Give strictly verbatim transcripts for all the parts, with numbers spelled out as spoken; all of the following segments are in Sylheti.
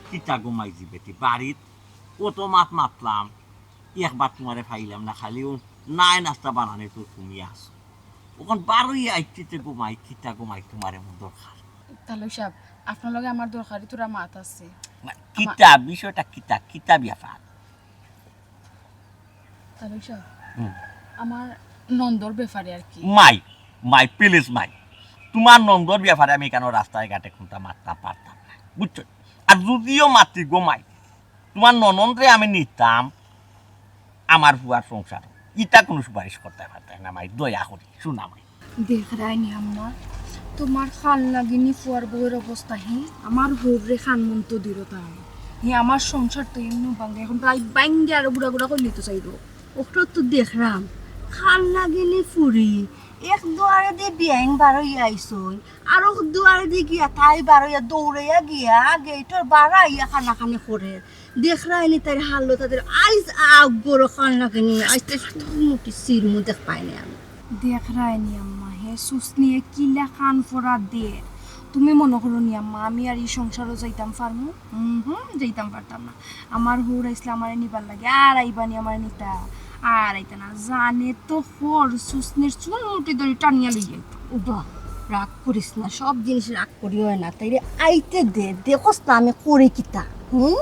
কিতা গো মাইজি বেটি, বাড়িত কত মাত মাতলাম, একবার তুমারে পাইলাম না, খালি অউ নায় নাস্তা বানানিত তুমি আছো। অখন বারইয়া আইতে গো মাই, কিতা গো মাই তুমার এমন দরকার? তালই সাব, আপনার লগে আমার দরকারি থুড়া মাত আছে। না, কিতা বিষয়টা, কিতা, কিতা ব্যাপার? তালই সাব, হুম। আমার নন্দর ব্যাপারে আর কি। মাই, মাই, please মাই, তুমার নন্দর ব্যাপারে আমি কেনে রাস্তায় ঘাটে কুনতা মাততাম পারতাম না, বুঝছো? আর যুদিও মাতি গো মাই, তুমার ননদরে আমি নিতাম আমার ফুয়ার সংসার, ইতা কুনু সুপারিশ করতায় পারতায় না মাই, দয়া করি, সোনা মাই। দেখরায়নি আম্মা, তুমার খাল নাগিনি ফুয়ার বউর অবস্থা, হি আমার হউররে খান মন্ত্র দিল তাই। হি আমার সংসার তো এমনি ভাঙ্গে, অখন তাই ভাঙ্গে আরো গুড়া গুড়া করিলিতো চাইবো। অখান তো দেখরাম, খাল নাগিনি ফুড়ি, এক দুয়ারেদি বিয়াইন বারইয়া আইছইন, আরক দুয়ারেদি গিয়া তাই বারইয়া দৌড়াইয়া গিয়া গেইটর বারা আইয়া কানাকানি করের। দেখরায়নি তাইর হালত, তাদের আইজ আগ বড় খাল নাগিনি, আইজ তো মুটি সিরমু দেখরায়নি আমি। দেখরায়নি আম্মা, হে সুসনিয়ে কিলা কান ফড়া দের। তুমি মনো করো নি আম্মা, আমি আর ই সংসারো যাইতাম পারমু? হুম হুম, যাইতাম পারতাম না। আমার হউর আইছলা আমারে নিবার লাগি, আর আইবানি আমারে নিতা? আর আইতা না। জানে তো হর সুসনির চুল মুটি ধরি টানিয়া লইয়া আইতা। উবা, রাগ করিস না, সব জিনিস রাগ করি অয় না। তাইরে আইতে দে, দেখোস না আমি করি কিতা। হুম?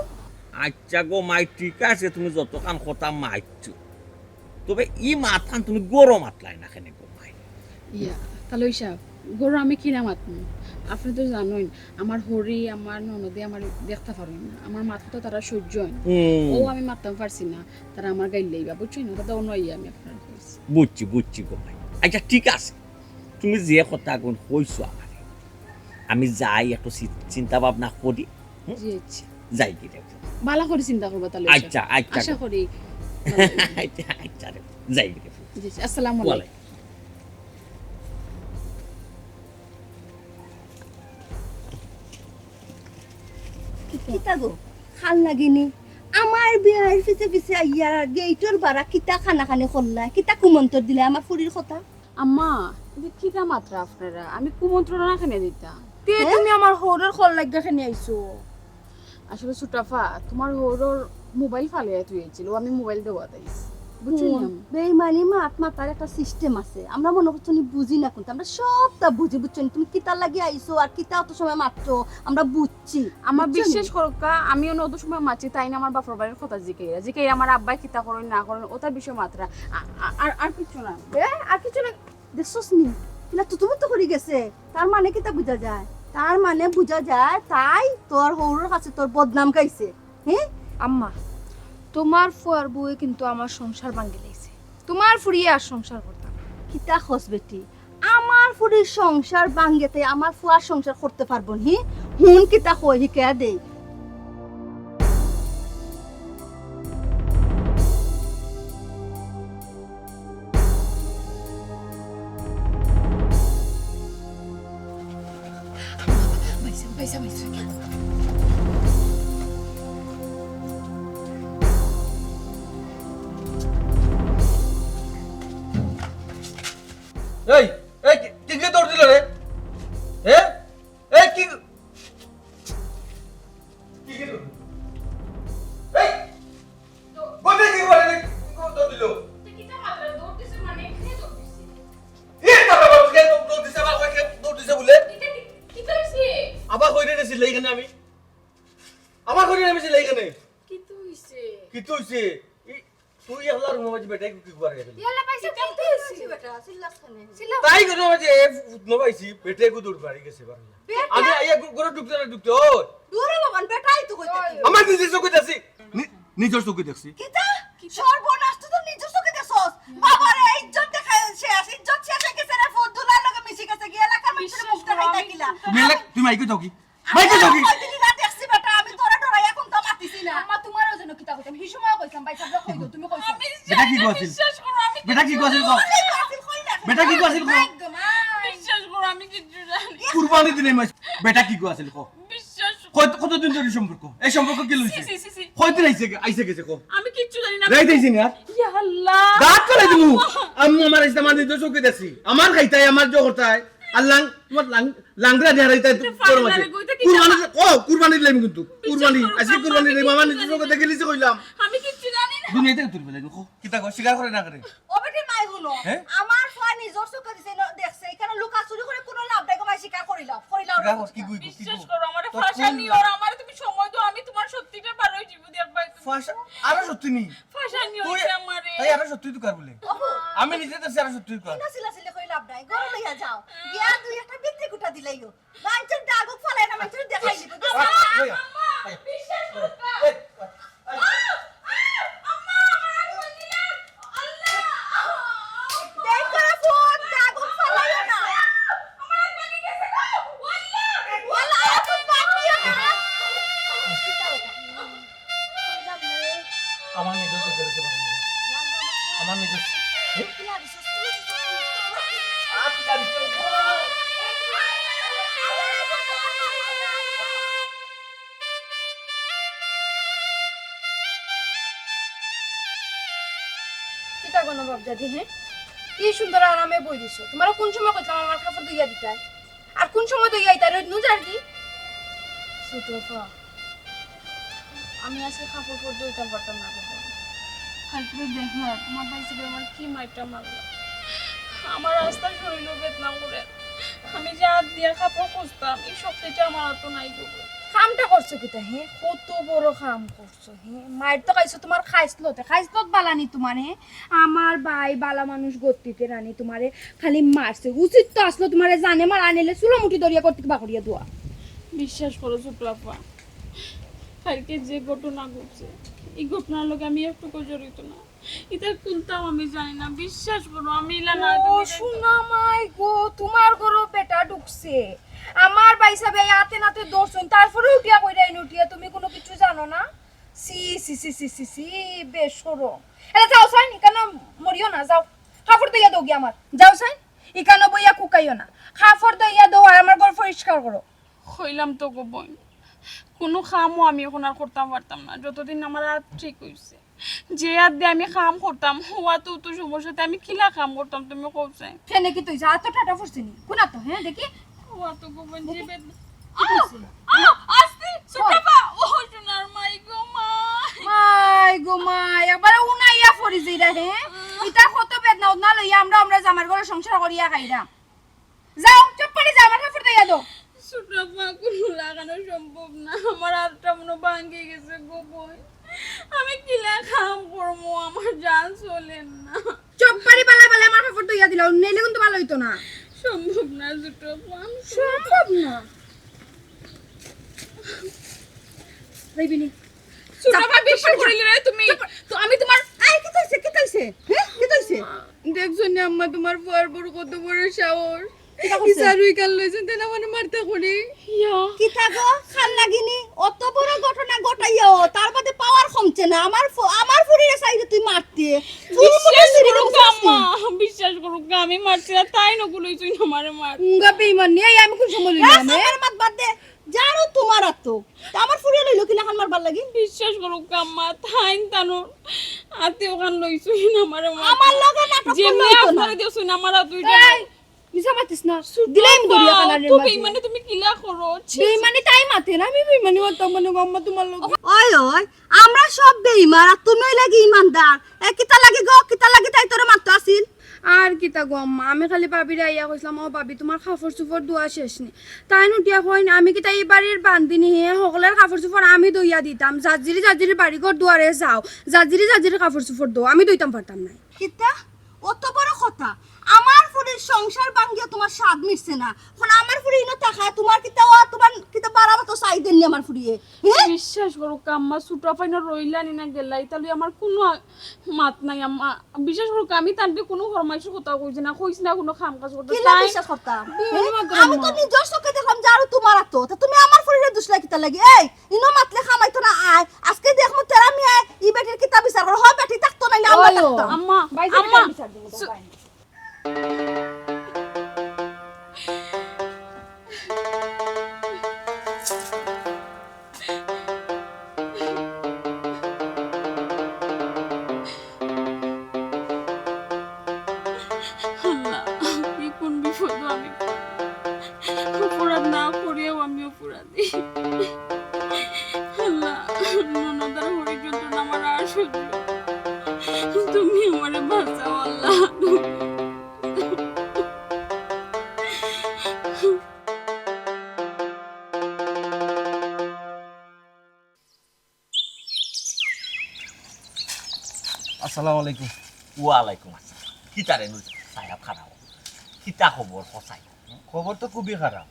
আচ্ছা গো মাই, ঠিক আছে, তুমি যতখান কথা মাতছো, তবে ই মাতখান তুমি গরো মাতলায় না কেনে গো মাই? ইয়া, তালই সাব, গরো আমি কিলা মাতমু? আপনে তো জানইন, আমার হউরে, আমার ননদে আমারে দেখতা পারইন না, আমার মাত কথা তারার সইজ্য অয় না। হুম। অউ আমি মাততাম পারছি না, তারা আমার গাইল্লাইবা, বুঝছইন? অউ কথা অনো আইয়া আমি আপনারে কইছি। বুঝছি, বুঝছি গো মাই। আচ্ছা, ঠিক আছে, তুমি যে কথাগুন কইছো আমারে, আমি যাই একটু চি-, চিন্তা ভাবনা করি। হুম? জি, আচ্ছা। যাইগি রে। ভালা করি চিন্তা করবা তাইলে। আচ্ছা, আচ্ছা। আশা করি। আচ্ছা, আচ্ছা রে। যাইগি রে। জি, আচ্ছা। আসসালামু আলাইকুম। ওয়ালাইকুম। কিতা গো? খাল নাগিনি? আমার বিয়াইর পিছে পিছে আইয়া গেইটর বারা কিতা কানাকানি করলায়? কিতা কুমন্তর দিলায় আমার ফুড়ির কথা? আম্মা, ইতা কিতা মাতরা আপনারা? আমি কুমন্ত্রণা কেনে দিতাম? তে হ্যাঁ? তুমি আমার হউরর খল লাগিয়া কেনে আইছো? আসলে ছোটাফা, তুমার হউরর মোবাইল ফালাইয়া থুই আইছিল, আমি মোবাইল দেওয়াত আইছি। বুঝছো নি হুম, আম্মা? বেইমানি মাত মাতার একটা system আছে। আমরা মনো করছো নি বুঝি না কুন্তা, আমরা সবতা বুঝি, বুঝছো নি? তুমি কিতার লাগি আইছো আর কিতা অত সময় মাতছো, আমরা বুঝছি। আমার বুঝছো নি? বিশ্বাস করউক্কা, আমি অনো অত সময় মাতছি, তাইন আমার বাপর বাড়ির কথা জিকাইরা, জিকাইরা আমার আব্বায় কিতা করইন না করইন, অতার বিষয়ে মাতরা। আ-, আ-, আর, আর কিচ্ছু না। এ, আর কিচ্ছু না। দেখছস নি? কিলা তুতুমুতু করি গেছে। তার মানে কিতা বুঝা যায়? তার মানে বুঝা যায়, তাই তোর হউরর কাছে তোর বদনাম গাইছে। হ্যাঁ? আম্মা, তুমার ফুয়ার বউয়ে কিন্তু আমার সংসার ভাঙ্গিলাইছে। তুমার ফুড়িয়ে আর সংসার করতা না। কিতা কস বেটি? আমার ফুড়ির সংসার ভাঙ্গে তে আমার ফুয়ার সংসার করতে পারবো নি? হুন কিতা কই হিকাইয়া দেই। এই, এই, কি, কি, কে দৌড় দিল রে? এ? এই, কি, কি, কি দৌড় দিল? এই, কোথায় কি বলে রে? কি করে দৌড় দিল? তো কিতা মাতরা দৌড় দিছে মানে? কে দৌড় দিছে? এ, তার বাবা, কে দৌড়, দৌড় দিছে? বাবা, কে দৌড় দিছে বলে? কিতা, কি, কিতা হইছে? আবার কইরে গেছিল এইখানে আমি। আবার কইরে আমি ছিল এইখানে। কিতা হইছে? কিতা হইছে? এই তুই একলা রুমো মাঝে বেটাই কি করে গেলি? ইয়াল্লা পাইছে, কিতা কিতা হইছে? বেটা, চিল্লাস কেনে? চিল্লা। তাই করে মাঝে এ ফুত নবাইছি, বেটাই গু দৌড় মারি গেছে বার। বেটা? আমি আইয়া গু-, গুরু ঢুকতে না ঢুকতে, ওই। দূরে বাবা, বেটাই তো কইতে কি? আমার নিজের চোখে দেখছি। নি-, নিজের চোখে দেখছি। কিতা? সর্বনাশ, তুই তো নিজের চোখে দেখছস। বাবা রে, ইজ্জত দেখায় শেষ, ইজ্জত শেষ হয়ে গেছে রে, ফুত দুলার লগে মিশি গেছে, গিয়া এলাকার মানুষের মুখ দেখাই থাকিলা। তুমি এলা-, তুমি আইকে যাও কি? মাইকে যাও কি? কয়দিন না দেখছি বেটা, আমি তোরে ডরাইয়া কুন্তা মাতিছি না। আম্মা, তুমারও যেন কিতা কইতাম, হি সময় কইতাম, ভাই সাহেব, কই গো, তুমি কইছো। আমি বেটা কি কইছিল? বিশ্বাস করো, আমি বেটা কি কইছিল কও? কই না। বেটা কি কইছিল কও? ভাগ্য মাই। বিশ্বাস করো, আমি কিচ্ছু জানি না। কুরবানি দিনে মাছ। বেটা কি কইছিল কও? বিশ্বাস করো। কত, কতদিন ধরে সম্পর্ক? এই সম্পর্ক কি লইছে? ছি, ছি, ছি, ছি। কয়দিন আইছে গে-, আইছে গেছে কও? আমি কিচ্ছু জানি না। রাইত আইছে না? ইয়া আল্লাহ। দাঁত ফালাই দিমু। আম্মু আমার ইসলাম আর নির্দোষ ওকে দেখছি। আমার খাইতাই, আমার জগরতাই। আর লাং, তোমার লাং, লাংড়া দিয়ে হারাইতে তো বড় মাসে। কুরবানি, ও, কুরবানি দিলাম কিন্তু। কুরবানি, আজকে কুরবানি দিলাম, আমার নিজের চোখে দেখে লিসে কইলাম। আমি কিচ্ছু জানি না। দুনিয়াতে তুলবে লাগবে, কো। কিতা কো, স্বীকার করে না করে? ও বেটি মাই হুনো, হ্যাঁ? আমার ফুয়া নিজর চোখে দিছে, ন-, দেখছে, এখানে লুকাচুরি করে কোনো লাভ নাই গো, মাই স্বীকার করিলাও, করিলাও। স্বীকার কর, কি গুই, কি গুই? বিশ্বাস করো, আমারে ফাঁসা নিও, আর আমারে তুমি সময় দাও, আমি তোমার সত্যিটা বারোই জীবন দেখবাই তুমি। ফাঁসা, আরো সত্যি নি? ফাঁসানি তুই, হইছে আমারে। এই আরো সত্যি তুই কার বলে? ওহো। আমি নিজে দেখছি আরো সত্যি তুই কার। ইনা চিল্লাচিল্লি করি লাভ নাই। গরু লইয়া যাও। গিয়া দুই একটা বিত্তি কুটা দিলাইও। মাইনষের দাগুক ফালাই না, মাইনষের দেখাই দিব। আম্মা, এই, আম্মা, এই, বিশ্বাস করো। এই, এই, আ, আ, আম্মা, আমার আগুন দিলা। আল্লাহ। দেখ করে ফোন, দাগুক ফালাইও না। আমার নিজের চোখে দেখতে পারি না। আমার নিজের, এ? কিতা গো নবাব জাদি, হে? কি সুন্দর আরামে বই দিছো। তোমারে কোন সময় কইতাম আমার কাপড় ধুইয়া দিতায়? আর কোন সময় ধুইয়া দিতায়? রইদ নু যার কি? ছোট আপা, আমি আজকে কাপড় পরতে হইতাম পারতাম না গো। কালকে দেখো, তোমার ভাই সাহেব আমার কি মাইরটা মারলো। আমার আস্তা শরীরও বেদনা করে। আমি যে হাত দিয়া কাপড় খুঁজতাম, এই শক্তিটা আমার তো নাই গো। কামটা করছো কিতা, হে? কত বড় কাম করছো, হে? মাইর তো খাইছো তোমার খাইছলতে, খাইছলত বালানি তোমার, হে? আমার ভাই বালা মানুষ গতিতে রানি তোমারে খালি মারছে। উচিত তো আসলো তোমারে জানে মার আনিলে চুলো মুঠি ধরিয়া করতে বাকরিয়া দোয়া। বিশ্বাস করো ছোট আপা, কালকে যে ঘটনা ঘটছে, এই ঘটনার লগে আমি একটুকু জড়িত না। এটা কোনটাও আমি জানি না, বিশ্বাস করো, আমি ইলা না ও তুমি জানতাম। সোনা মাই গো, তোমার ঘরো বেটা ঢুকছে। আমার ভাই সাহেব এই হাতে নাতে ধরছইন, তারপরে উঠিয়া কইরা ইন উঠিয়া তুমি কোনো কিছু জানো না? সি, সি, সি, সি, সি, সি, বেশরম। এলা যাও সাইন, ইকানো মরিও না, যাও। কাপড় ধইয়া দেও গিয়া আমার। যাও সাইন, ইকানো বইয়া কুকাইও না। কাপড় ধইয়া দেও আর আমার ঘর পরিষ্কার করো। কইলাম তো গো বইন, কোনো কামও আমি এখন আর করতাম পারতাম না, যতদিন আমার হাত ঠিক হইছে। যে হাত দিয়া আমি কাম করতাম, হওয়া তো তো সমস্যাতে আমি কিলা কাম করতাম, তুমি কও চাই। কেনে কিতা অইছে? আতো টাটা পড়ছে নি? কোন আতো, হ্যাঁ? দেখি। হওয়া তো গো বইন, যে দেখি। বেদনা। কিতা অইছে? আহ! আহ! আস্তে! ছোট কই? বা! ও সোনার মাই গো মাই! মাই গো মাই, একবারে উনাইয়া পড়ি যাইরা, হ্যাঁ? আহ! ইতা কত বেদনা, উদনা লইয়া আমরা, আমরা জামার ঘরে সংসার করিয়া খাইরাম। যাও, চুপ করি যাও, আমার কাপড় দিয়া দেও। ছোট আপা, কোনো লাগানো সম্ভব না, আমার হাতটা মনে ভাঙি গেছে গো বইন। আমি কিলা কাম করমু, আমার জান চলের না। চুপ করি বালা বালা আমার কাপড় ধইয়া দিলাও, নাইলে কিন্তু ভালা অইতো না। সম্ভব না ছোট আপা, আমি সম্ভব না। যাইবি নি? ছোট আপা, বিশ্বাস করিলে না তুমি। চুপ কর। তো আমি তোমার এই, কিতা অইছে, কিতা অইছে? হ্যাঁ, কিতা অইছে? দেখছো নি আম্মা, তোমার ফুয়ার বড় কত বড় সাহস? কিতা করছে? ইসারুই কাল লইছেন, তেনা মানে মারতা করি। ইয়া। কিতা গো, খান লাগিনি? অত বড় ঘটনা ঘটাইয়াও, তার বাদে পাওয়ার কমছে না। আমার ফু-, আমার ফুরিরে চাইরে তুই মারতে। চুল মুঠি বিশ্বাস ছিঁড়ি করুক গেছে আম্মা, বিশ্বাস করুক, আমি মারছি না, তাইন অগুলো লইছইন আমারে মার। উঙ্গা বেইমান নি, এই আমি কোন সময় লইলাম, রাস্তা এ? আমার মাত বাদ দে। জানো তোমার আতো। তা আমার ফুরিয়ে লইলো কিলা খান মারবার লাগি? বিশ্বাস করুক আম্মা, তাইন তানোর আতে ওখান লইছইন আমারে মার। আমার লগে নাটক যেমনি করলে হইতো না। আপনারে দিছইন আমার আতো। এই, মিছা মাতিস না। ছোট দিলে আমি দরিয়া আপা, খানার তো মাঝে। বেইমানি তুমি কিলা করো? ছি, ছি। বেইমানি তাই মাতে না, আমি বেইমানি মারতাম মানে গো আম্মা তোমার লগে। ওই, ওই, আমরা সব বেইমান, আর তুমি লাগি ইমানদার। এ, কিতা লাগি গো, কিতা লাগি তাই তোরে মারতো আছিল? আর কিতা গো আম্মা, আমি খালি ভাবিরে আইয়া কইছিলাম, "ও ভাবি, তোমার কাপড় চোপড় ধোয়া শেষ নি?" তাইন উঠিয়া কইন, "আমি কিতা এই বাড়ির বান্দিনি হে, হকলের কাপড় চোপড় আমি ধইয়া দিতাম, জাজিরি জাজিরি বাড়ি ঘর দুয়ারে যাও, জাজিরি জাজিরি কাপড় চোপড় ধো, আমি ধইতাম পারতাম না।" কিতা? অত বড় কথা? আমার ফুরির সংসার ভাঙ্গিয়া তোমার স্বাদ মিটছে না। এখন আমার ফুরি ইনো থাকা, তোমার কিতা, ও তোমার কিতা বাড়াবো তো চাই দেননি আমার ফুরিয়ে? হ্যাঁ? বিশ্বাস করো আম্মা, ছোট আপাইন রইলা নি না গেলা, ইতা লই আমার কোনো আ-, মাত নাই আম্মা। বিশ্বাস করো, আমি তানরে কোনো ফরমাইশর কথা কইছি না, কইছি না কোনো কাম কাজ করতে। কিলা তাই বিশ্বাস করতাম? হ্যাঁ? আমি তো নিজর চোখে দেখলাম যে আরো তোমার আতো। তা তুমি আমার ফুরিরে দুষলা কিতা লাগি? এই, ইনো মাতলে কামাইতো না আয়। আজকে দেখমু তেরা মিয়া ই বেটির কিতা বিচার করো। হয় বেটি থাকতো নাইলে আমরা ওই, থাকতাম। আম্মা, বাইরে আম্মা। বিচার দিব, সু- বাইরে। আল্লাহ, কি কোন বিপদ আমি আসসালামু আলাইকুম। ওয়ালাইকুম আসসালাম। কিতা রে নুর সাহেব, খাড়াও। কিতা খবর কও চাই? খবর তো খুবই খারাপ।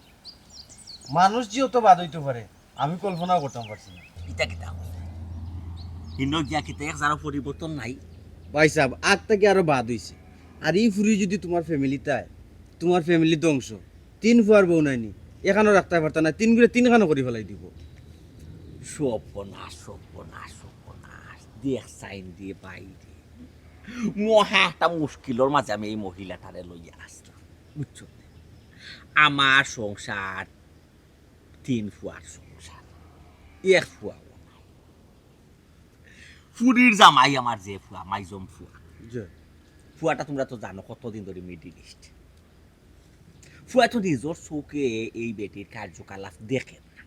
মানুষ যে অত বাদ অইতো পারে, আমি কল্পনাও করতাম পারছি না। ইতা কিতা কও? হিনো গিয়া কিতা এক জারো পরিবর্তন নাই? ভাইসাব, আগ থাকি আরো বাদ অইছে। আর ই ফুরি যুদি তুমার ফ্যামিলিত আয়, তুমার ফ্যামিলি ধ্বংস। তিন ফুয়ার বউ নায়নি, একখানও রাখতায় পারতা নায়, তিন গুরে তিনখান করি ফালাই দিবো। সর্বনাশ, সর্বনাশ, সর্বনাশ। দেখ চাইন দি বাইরে। মহা একটা মুশকিলর মাঝে আমি এই মহিলাটারে লইয়া আছলাম, বুঝছো? আমার সংসার, তিন ফুয়ার সংসার, এক ফুয়াও নাই। ফুরির জামাই আমার যে ফুয়া, মাইজম ফুয়া। জি। ফুয়াটা তুমরা তো জানো কতদিন ধরি মিডল ইস্ট। ফুয়া তো নিজর চউখে এই বেটির কার্যকলাপ দেখের না,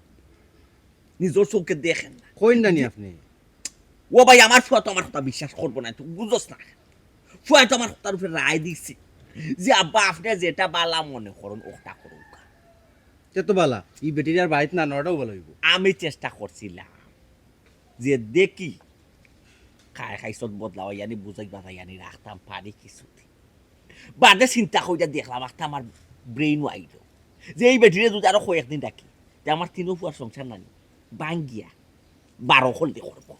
নিজর চউখে দেখের না। কইন না নি আপনে? ও ভাই, আমার ফুয়া তো আমার কথা বিশ্বাস করবো না, তুই বুঝস না। ফুয়া তো আমার কথার উপরে রায় দিছে যে, "আব্বা, আপনে যেটা বালা মনে করইন, ওটা করউক্কা।" তে তো বালা, ই বেটির আর বাড়িত না নেওয়াটাও বালা অইবো। আমি চেষ্টা করছিলাম যে দেখি, খায় খাইছত বদলাওয়াইয়া নি, বুঝাই বাজাইয়া নি রাখতাম পারি কিছুদিন। বাদে চিন্তা করিয়া দেখলাম, একটা আমার ব্রেইন আইলো যে এই বেটিরে যুদি আরো কয়েকদিন রাখি, তে আমার তিনও ফুয়ার সংসার নানি ভাঙ্গিয়া বারো খল্লি করবো।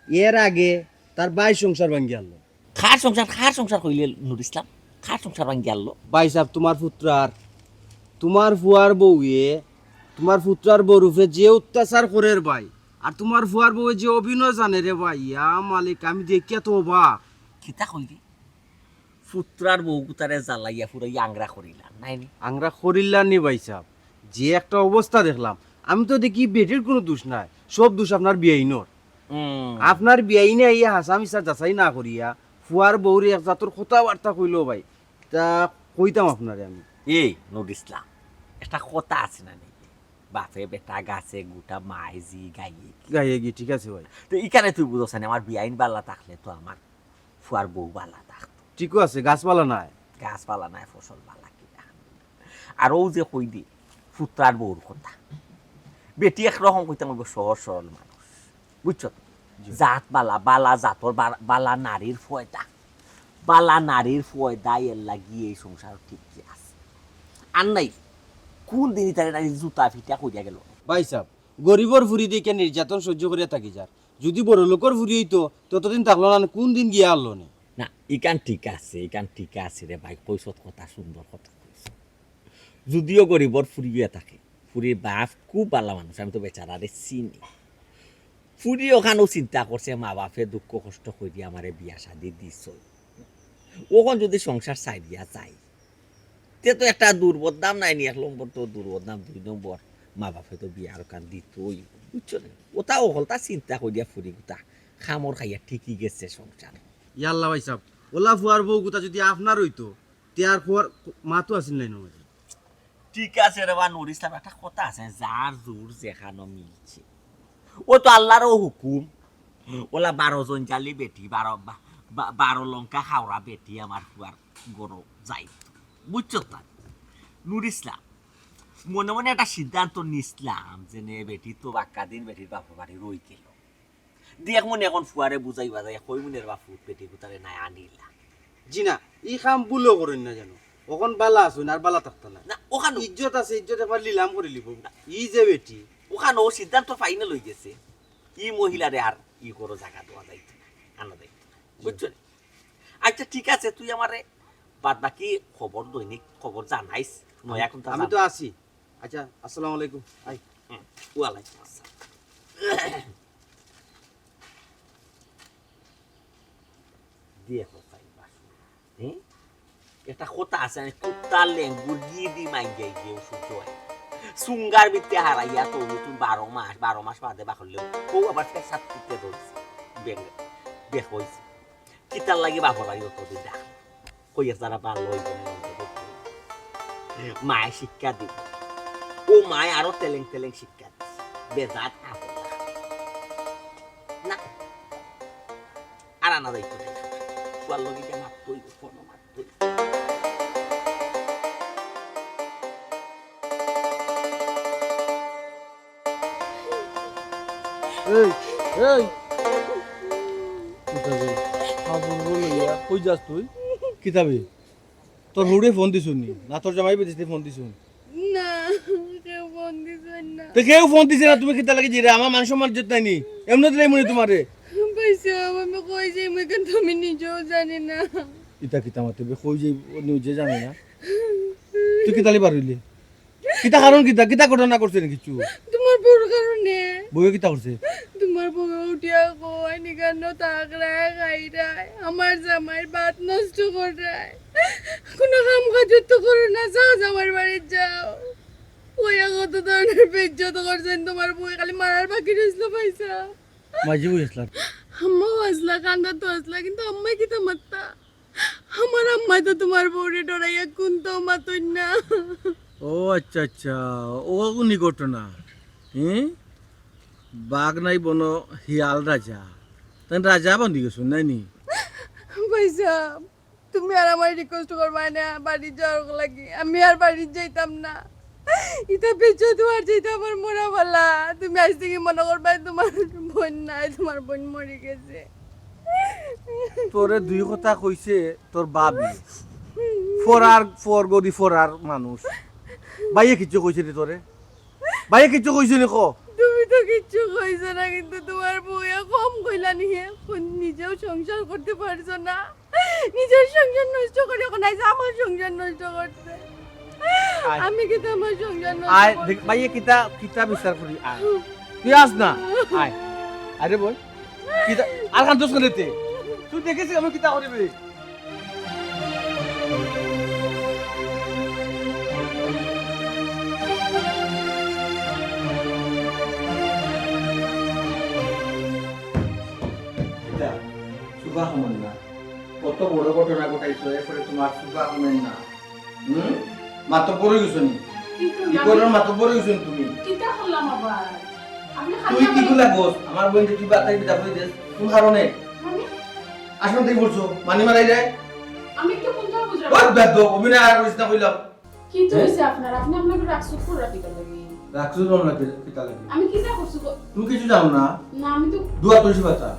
এর আগে তার ভাইর সংসার ভাঙ্গিয়া আনলো। কার সংসার, কার সংসার কইলে নুর ইসলাম? কার সংসার ভাঙ্গিয়া আনলো? ভাইসাব, তুমার পুত্রার, তুমার ফুয়ার বউয়ে তুমার পুত্রার বউর উপরে যে অত্যাচার করের ভাই, আর তুমার ফুয়ার বউয়ে যে অভিনয় জানে রে ভাই, ইয়া মালিক, আমি দেখিয়া তো অবাক। কিতা কইলি? পুত্রার বউগুতারে জ্বালাইয়া পুরাইয়া আংরা করিলার, নায় নি? আংরা করিলার নি ভাইসাব, যে একটা অবস্থা দেখলাম, আমি তো দেখি বেটির কুনু দোষ নাই, সব দোষ আপনার বিয়াইনর। হুম। আপনার বিয়াইনে আইয়া হাছা মিছা যাচাই না করিয়া ফুয়ার বউরে এক জাতর কথাবার্তা কইলো ভাই, তা কইতাম আপনারে আমি। এই নুর ইসলাম, একটা কথা আছে না নি? বাপে বেটা গাছে গুটা, মায় ঝি গাইয়ে ঘি। গাইয়ে ঘি, ঠিক আছে ভাই। তো ইখানে তুই বুঝছ না, আমার বিয়াইন বালা থাকলে তো আমার ফুয়ার বউ বালা থাকতো। ঠিকও আছে, গাছ বালা নায়। গাছ বালা নায়, ফসল বালা কিতা। আর অউ যে কইলি, পুত্রার বউর কথা। বেটি একরকম কইতাম অইবো সহজ সরল মানুষ। বুঝছো তো? জি। জাত বালা, বালা জাতর বা-, বালা নারীর ফয়দা। বালা নারীর ফয়দা, এর লাগি এই সংসার টিকি আছে। আর নাই, কুন দিন ইতারে নানি জুতা ফিটা করিয়া গেল। ভাইসাব, গরিবর ফুরি দেখিয়া নির্যাতন সহ্য করিয়া থাকি যার। যুদি বড়লোকর ফুরি অইতো, ততদিন থাকলো না, কুন দিন গিয়া আনলো নে। না, ইখান ঠিক আছে, ইখান ঠিক আছে রে ভাই, কইছত কথা, সুন্দর কথা কইছত। যুদিও গরিবর ফুরি অইয়া থাকে, ফুরির বাপ খুব বালা মানুষ, আমি তো বেচারারে চিনি। ফুরি অখানও চিন্তা করছে, মা বাপে দুঃখ কষ্ট করিয়া আমারে বিয়া শাদি দিছইন। অখন যুদি সংসার ছাড়িয়া যাই, তে তো একটা দুর্বদনাম নায় নি, এক নম্বর তো দুর্বদনাম, দুই নম্বর মা বাপে তো বিয়ার অখান দিতই, বুঝছো নি? অতা অকলতা চিন্তা করিয়া ফুরিগুতা কামড় খাইয়া টিকি গেছে সংসার। ইয়াল্লা ভাইসাব, অলা ফুয়ার বউগুতা যুদি আপনার অইতো, তে আর ফুয়ার মা তো আছিল নায় নু। ঠিক আছে রে বা নুর ইসলাম, একটা কথা আছে, যার জোর যেখানো মিলছে। অউ তো আল্লারও হুকুম। অলা বারো জঞ্জালি বেটি, বারো বা-, বা-, বারো লঙ্কা খাওরা বেটি আমার ফুয়ার ঘরো যাইতো। বুঝছো তা? নুর ইসলাম, মনে মনে একটা সিদ্ধান্ত নিছলাম যে নে বেটি তো বাক্কা দিন বেটির বাপর বাড়ি রই গেল। দেখমু নে অখন ফুয়ারে বুঝাই বাজাই, কইমু নে রে বা ফুত বেটিগুতারে নায় আনিলা। জি না, ই কাম ভুলও করইন না যেন। অখন বালা আছইন আর বালা থাকতা নায়। না, অখান ইজ্জত আছে, ইজ্জত একবার লিলাম করিলিবো। ই যে বেটি। অখান অউ সিদ্ধান্ত ফাইনাল অইগেছে। ই মহিলারে আর ই ঘরো জাগা দেওয়া যাইতো না, আনা যাইতো না। বুঝছো নি? আচ্ছা, ঠিক আছে, তুই আমারে বাদ বাকি খবর, দৈনিক খবর জানাইস। নয়া কুন্তা আমি তো আছি। আচ্ছা, আসসালামু আলাইকুম। আই। হুম, ওয়ালাইকুম আসসালাম। দেখো চাই বাসু। হুম? একটা কথা আছে না, কুত্তার লেঙ্গুর গি দি মাইঙ্গাই গিয়ে ওষুধ দোয়াই। সুঙ্গার ভিতরে হারাইয়া তো তুমি বারো মাস, বারো মাস বাদে বাকলে অউ আবার ফেসাদ করতে ধরছে। বের, বের হইছে। কিতার লাগি বাপর বাড়ি অতদিন ডাক? কইয়া যারা ভালো হইব না, অন্তত মায়ে শিক্ষা দিব। ও মায়ে আরো তেলেং তেলেং শিক্ষা দিছে। বেজাত আহলা। না। আর আনা যাইতো না। ফুয়ার লগে গিয়া মাততো হইব, ফোনো মাততো হইব। এই, এই। কোথায় গেল? কাপড় কই যাস তুই? কিতা বে? তোর হউরে ফোন দিছইন নি? না তোর জামাই বেদিস ফোন দিছইন? না, কেউ ফোন দিছইন না। তো কেউ ফোন দিছে না, তুমি কিতা লাগি যাইরায়? আমার মান সম্মান ইজ্জত নাই নি? এমনে দিলাই মনে তোমারে। ভাইসাব, আমি কই যাইমু, ইখান তো আমি নিজেও জানি না। ইতা কিতা মাতে বে, কই যাইবো নিজে জানে না? তুই কিতা লাগি বার অইলে? কিতা কারণ কিতা? কিতা ঘটনা করছে নি কিছু? তোমার বউর কারণে। বউয়ে কিতা করছে? তোমার বউয়ে উঠিয়া কয়, নিকানো তাকরায় খাইরায়, আমার জামাইর ভাত নষ্ট কররায়, কোনো কাম কাজ তো করো না, যাও জামাইর বাড়িত যাও। ওই কত ধরনের বেইজ্জত করছইন তোমার বউয়ে, খালি মারার বাকি রইছিল ভাইসাব। মাঝে বই আসলাম। আম্মাও আসলা, কান্দাত আসলা, কিন্তু আম্মায় কিতা মাততা? আমার আম্মায় তো তোমার বউরে ডরাইয়া কুন্তাও মাতইন না। ও আচ্ছা আচ্ছা, ও কোন ঘটনা? হুম, বাঘ নাই বনো, হিয়াল রাজা। তাই রাজা বনি গেছো নাই নি? ভাইসাব, তুমি আর আমারে রিকোয়েস্ট করবায় না বাড়িত যাওয়ার লাগি, আমি আর বাড়িত যাইতাম না। ইতা বেইজ্জত অওয়ার চাইতে আমার মরা ভালা। তুমি আইজ থাকি মনো করবায় তোমার বইন নাই, তোমার বইন মরি গেছে। তোরে দুই কথা কইছে তোর ভাবি, ফরার ফর গদি ফরার মানুষ। ভাইয়ে কিচ্ছু কইছে নি তোরে? ভাইয়ে কিচ্ছু কইছে নি ক? তুমি তো কিচ্ছু কইছো না, কিন্তু তোমার বউয়ে কম কইলা নি? হে নিজেও সংসার করতে পারছো না, নিজের সংসার নষ্ট করি অখন আইছো আমার সংসার নষ্ট করতে। আয়। আমি কিন্তু আমার সংসার নষ্ট আয় করছি? দেখ, ভাইয়ে কিতা কিতা বিচার করি, আয়। তুই আস না, আয়। আরে বল, কিতা আর কান্দস কেনে তে? তুই দেখেছিস আমি কিতা করিবে? কিতা? চুবা কমর না। কত বড় ঘটনা ঘটাইছো, এরপরে তোমার চুবা কমর না। হুম? মাতব্বর অই গেছো নি? কিন্তু ই ঘরর মাতব্বর অই গেছো নি তুমি? কিতা করলাম আবার? আপনি খালি তুই কি আমার- গুলা গছ? আমার বইনরে তুই বাতাই বিদা করি দেস। কোন কারণে? মানে? আসলে তুই বলছো, মানি মারাই যায়? আমি তো কোনটা বুঝলাম? ওই বেদ্য, অভিনয় আর করিস না কইলাম। কিন্তু হ্যাঁ? হইছে আপনার, আপনি আপনাকে রাখছো পুরো রাতি লাগি। রাখছো রমনা কিতা লাগি? আমি কিতা করছি গো? তুমি কিছু জানো না? না, আমি তো দুয়ার তুলসী পাতা।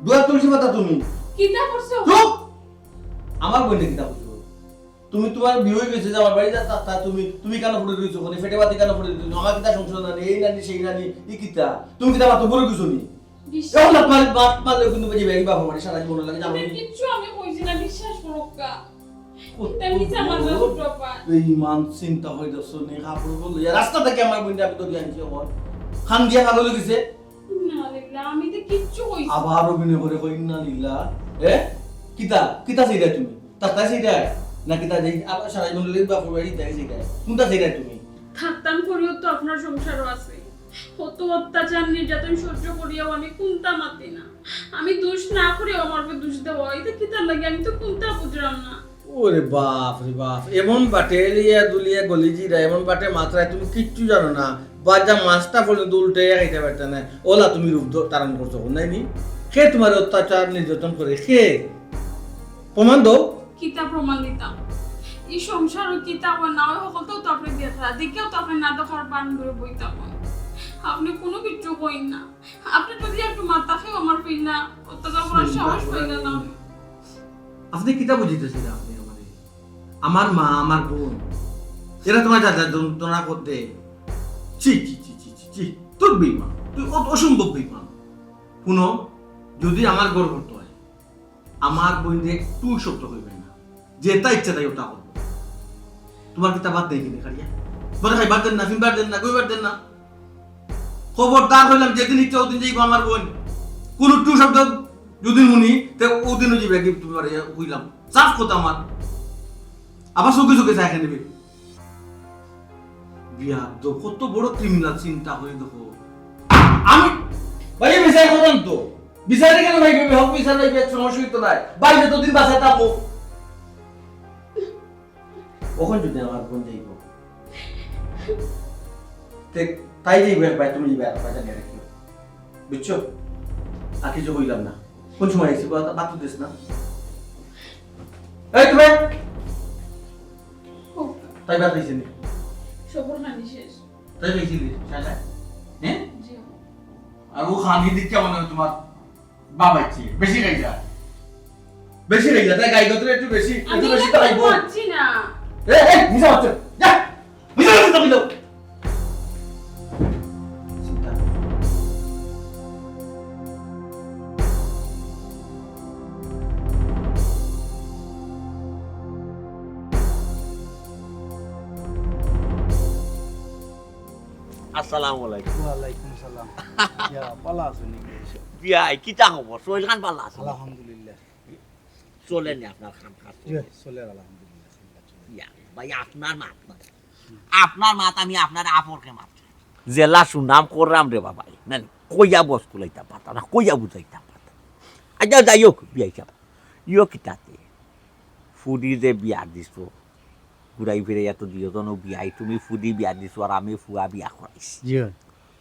দুয়ার তুলসী পাতা তুমি। কিতা করছো? চুপ! আমার বইনরে কিতা করছো? তুমি তোমার বিয়ে হয়ে গেছে যে আমার বাড়ি যা, তা, তা তুমি, তুমি কেন পড়ে রইছো? ওখানে পেটে ভাতে কেন পড়ে রইছো? আমার কিতা সংসার নানি, এই নানি, সেই নানি, ই কিতা? তুমি কিতা মাতব্বর অই গেছো নি? বিশ্বাস এখন মাত মার-, মাত মারলে কিন্তু বুঝি ব্যাগি বাবা মারি সারা জীবন লাগে জানো আমি নি? কিচ্ছু আমি কইছি না, বিশ্বাস করুক্কা। কত এটা মিছা মামলা বড় উঠলো আবার। বেঈমান চিন্তা হয়ে যাচ্ছে নি, কাপড় বদল ইয়া রাস্তা থেকে আমার বইনরে আমি ধরে আনছি এখন। খান দিয়া ভালো লেগেছে। ইন্না লিল্লাহ, আমি তো কিচ্ছু কইছি না। আবার অভিনয় করে কই ইন্না লিল্লাহ। এ? কিতা? কিতা চাইরায় তুমি? তাতাই চাইরায়? না কিতা যে আবার সারা জীবন লেগে বাপর বাড়ি তাই চাইরায়? কোনটা চাইরায় তুমি? থাকতাম করিও তো আপনার সংসারও আছে। কত অত্যাচার নির্যাতন সহ্য করিয়াও আমি কোনটা মাতি না। আমি দোষ না করিয়াও আমার উপর দোষ দেওয়া, এটা কিতার লাগি? আমি তো কোনটা বুঝলাম না। ওরে বাপ রে বাপ, এমন বাটে এলিয়া দুলিয়া গলি জিরা, এমন বাটে মাত্রায় তুমি কিচ্ছু জানো না। বাজা মাছটা পর্যন্ত উল্টে খাইতে পারতে না। ওলা তুমি রূপ ধ-, ধারণ করছো, নাই নি? কে তোমার অত্যাচার নির্যাতন করে? কে? প্রমাণ দাও। কিতা প্রমাণ দিতাম? এই সংসারও কিতা হয় না হয়, সকলটাও তো আপনি দেখরা। দেখেও তো আপনি না দেখার বান ধরে বইতাম। আপনি কোনো কিচ্ছু কইন না। আপনি যদি একটু মাথা খেয়েও আমার ফির না অত্যাচার করার সাহস পাই না, না। আপনি কিতা বুঝিতেছেন আপনি আমারে? আমার মা, আমার বোন, এরা তোমার যা যা যন্ত্রণা করতে। ছি, ছি, ছি, ছি, ছি, ছি। তোর বেইমান, তুই অ-, অসম্ভব বেইমান। শুনো, যদি আমার ঘর করতে হয়, আমার বইনরে একটু শব্দ কইবে না, যেটা ইচ্ছা তাই ওটা করবো। তোমার কিতা বাদ দেয় কিনে কারিয়া? বলে খাইবার দেন না, ফিনবার দেন না, গইবার দেন না। খবরদার কইলাম, যেদিন ইচ্ছা ওদিন যাইবো আমার বইন। কোন টু শব্দ যদি শুনি, তে ওদিনও যাবে কি তোমার ইয়া কইলাম। সাফ কথা আমার। আবার চোখে চোখে চাই খানিবে। বিয়াদ্দপ, কত বড় ক্রিমিনাল চিন্তা করে দেখো। আমি, ভাই, বিচার করলাম তো। বিচারে কেন ভাই, ভাই, হক বিচার ভাই, ভাই, সমস্যা হইতো নাই। ভাই, যতদিন বাঁচা থাকবো। ওখান যদি আমার বোন যাইব। তে, তাই যাইব এক ভাই, তুমি যাবে এক ভাই, জানি রাখিও। বুঝছো? আর কিছু কইলাম না। কোন সময় আইছি, বলো তো, বাদ তো দিস না। এই, তুমি? তাই বাদ হইছে নি? সবর খানি শেষ। তাই হইছিল, শালা? হ্যাঁ? জি। আর ও খানি দিচ্ছে মনে হয় তোমার বাবা ইচ্ছে, বেশি খাই যায়। বেশি খাইলা, তাই গাই গতরে একটু বেশি, একটু আমি বেশি এটা তো খাইবো। মানছি না। এ, এ, মিছা মাতছো। যা, মিছা মাতছো তো কইলো। আসসালামু আলাইকুম। ওয়ালাইকুম সালাম। ইয়া, ভালা আছইন নি? বিয়াই, কিতা খবর? শরীর খান ভালা আছে? আলহামদুলিল্লাহ। চলে নি আপনার কাম কাজ? জি, চলে? চলে, আলহামদুলিল্লাহ। ইয়া, ভাই, আপনার মাত না। আপনার মাত আমি আপনার আপরকে মাত। যেলা সুনাম করলাম রে বাবা, না, কইয়া বস কুলাইতাম পারতাম না, কইয়া বুঝাইতাম পারতাম না। আচ্ছা, যাই হোক, বিয়াই সাব, ইয়ো কিতাতে? ফুরি যে বিয়া দিছো, ঘুরাই ফিরাইয়া তো দুইওজন বিয়াই, তুমি ফুরি বিয়া দিছো আর আমি ফুয়া বিয়া করাইছি। জি অয়।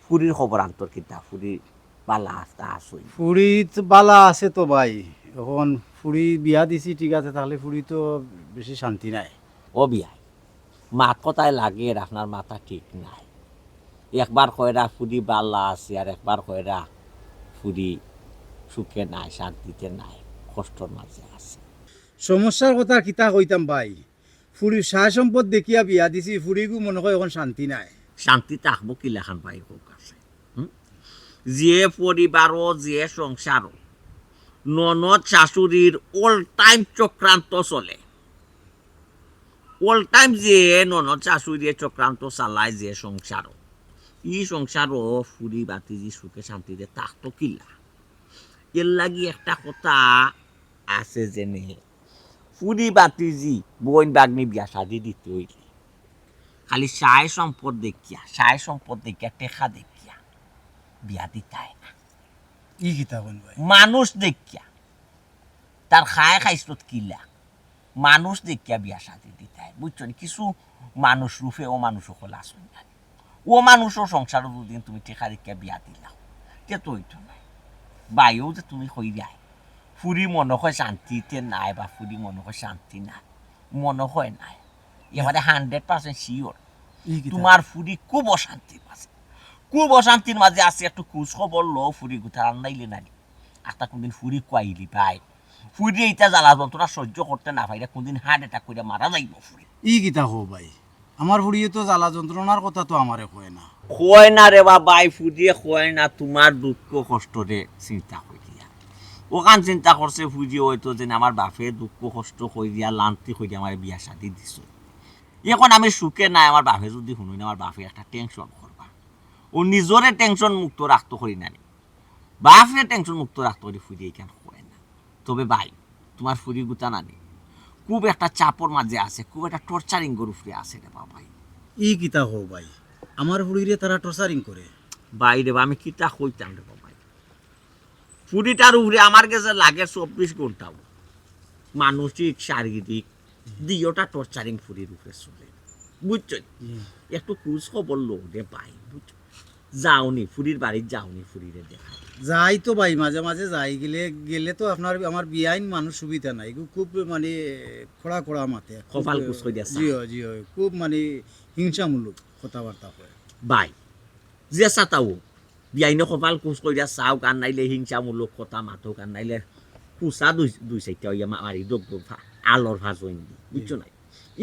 ফুরির খবর আন্তর কিতা? ফুরি ভালা আছইন? ফুরি তো ভালা আছে তো ভাই। অখন ফুরি বিয়া দিছি ঠিক আছে, তাইলে ফুরি তো বেশি শান্তি নাই। ও বিয়াই, মাত কথায় লাগের আপনার মাথা ঠিক নাই। একবার কয়রা ফুরি ভালা আছে আর একবার কয়রা ফুরি সুখে নাই, শান্তিতে নাই, কষ্টর মাঝে আছে। সমস্যার কথা কিতা কইতাম ভাই, ফুরির সয় সম্পদ দেখিয়া বিয়া দিছি, ফুরিগু মনো কয় অখন শান্তি নাই। শান্তি থাকবো কিলাখান ভাই, কউক্কা চাই? হুম? যে পরিবারও, যে সংসারও ননদ শাশুড়ির all time চক্রান্ত চলে, all time যে ননদ শাশুড়িয়ে চক্রান্ত চালায় যে সংসারও, ই সংসারও ফুরি বাতিজি সুখে শান্তিতে থাকতো কিলা? এরলাগি একটা কথা আছে যেনে, ফুরি বাতিজি বইন ভাগ্নি বিয়া শাদি দিতে অইলে খালি সয় সম্পদ দেখিয়া, সয় সম্পদ দেখিয়া, টেকা দেখিয়া বিয়া দিতায় না। ই কিতা কইন ভাই? মানুষ দেখিয়া, তার খায় খাইছলত কিলা, মানুষ দেখিয়া বিয়া শাদি দিতায়, বুঝছো নি? কিছু মানুষ রূপে অমানুষ অকল আছইন না। অমানুষর সংসারো দুদিন তুমি টেকা দেখিয়া বিয়া দিলাও, তে তো অইতো নায়। ভাইও যে তুমি কইরায়, ফুরি মনো কয় শান্তিতে নাই বা ফুরি মনো কয় শান্তি নাই, মনো কয় নায়। এবারে hundred percent sure। ই কিতা? তোমার ফুরি খুব অশান্তির মাঝে, খুব অশান্তির মাঝে আছে। একটু খোঁজ খবর লও ফুরি গুতার, আন্দাইলে নানি। আস্তা কোনদিন ফুরি কুয়াইলি ভাই। ফুরিয়ে ইতা জ্বালা যন্ত্রণা সহ্য করতে না পাইরা কোনদিন heart attack কইরা মারা যাইবো ফুরি। ই কিতা কও ভাই? আমার ফুরিয়ে তো জ্বালা যন্ত্রণার কথা তো আমারে কয় না। কয় না রে বাবা, এই ফুরিয়ে কয় না, তোমার দুঃখ কষ্টরে চিন্তা করিয়া। অখান চিন্তা করছে ফুরিয়ে অয়তো যেন আমার বাপে দুঃখ কষ্ট করিয়া, লান্তি করিয়া আমারে বিয়া শাদি দিছইন। অখন আমি সুখে নাই, আমার বাপে যুদি হুনইন, আমার বাপে একটা tension করবা। অউ নিজরে tension মুক্ত রাখতো করি নানি। বাপরে tension মুক্ত রাখতো করি ফুরিয়ে ইখান কয় না। তবে ভাই, তোমার ফুরি গুতা নানি খুব একটা চাপর মাঝে আছে, খুব একটা torturing-র উপরে আছে রে বাবা। ই কিতা কও ভাই? আমার ফুরিরে তারা torturing করে? ভাই রে বা, আমি কিতা কইতাম রে বাবা। ফুরিটার উপরে আমার গেছে লাগে চব্বিশ ঘন্টাউ। মানসিক, শারীরিক, দুইওটা torturing ফুরির উপরে চলে। বুঝছো? হুম। একটু খোঁজ খবর লও রে ভাই, বুঝছো? যাওনি, ফুরির বাড়িত যাওনি, ফুরিরে দেখা। যাই তো ভাই, মাঝে মাঝে যাই, গেলে, গেলে তো আপনার, আমার বিয়াইন মানুষ সুবিধা নাই, এগু খুব মানে খড়া খড়া মাতে, খুব, কপাল কুচকাইয়া চায়। জি অয়, জি অয়, খুব মানে হিংসামূলক কথাবার্তা কয়। ভাই, যে সাতাও, বিয়াইনে কপাল কুচকাইয়া চাউক, আর নাইলে হিংসামূলক কথা মাতউক, আর নাইলে কুচা দুই, দুই চাইরটা অইয়া মা-, মারি দোক দোক ফা-, আলর ফাঁস অইন দি, বুঝছো জি। না?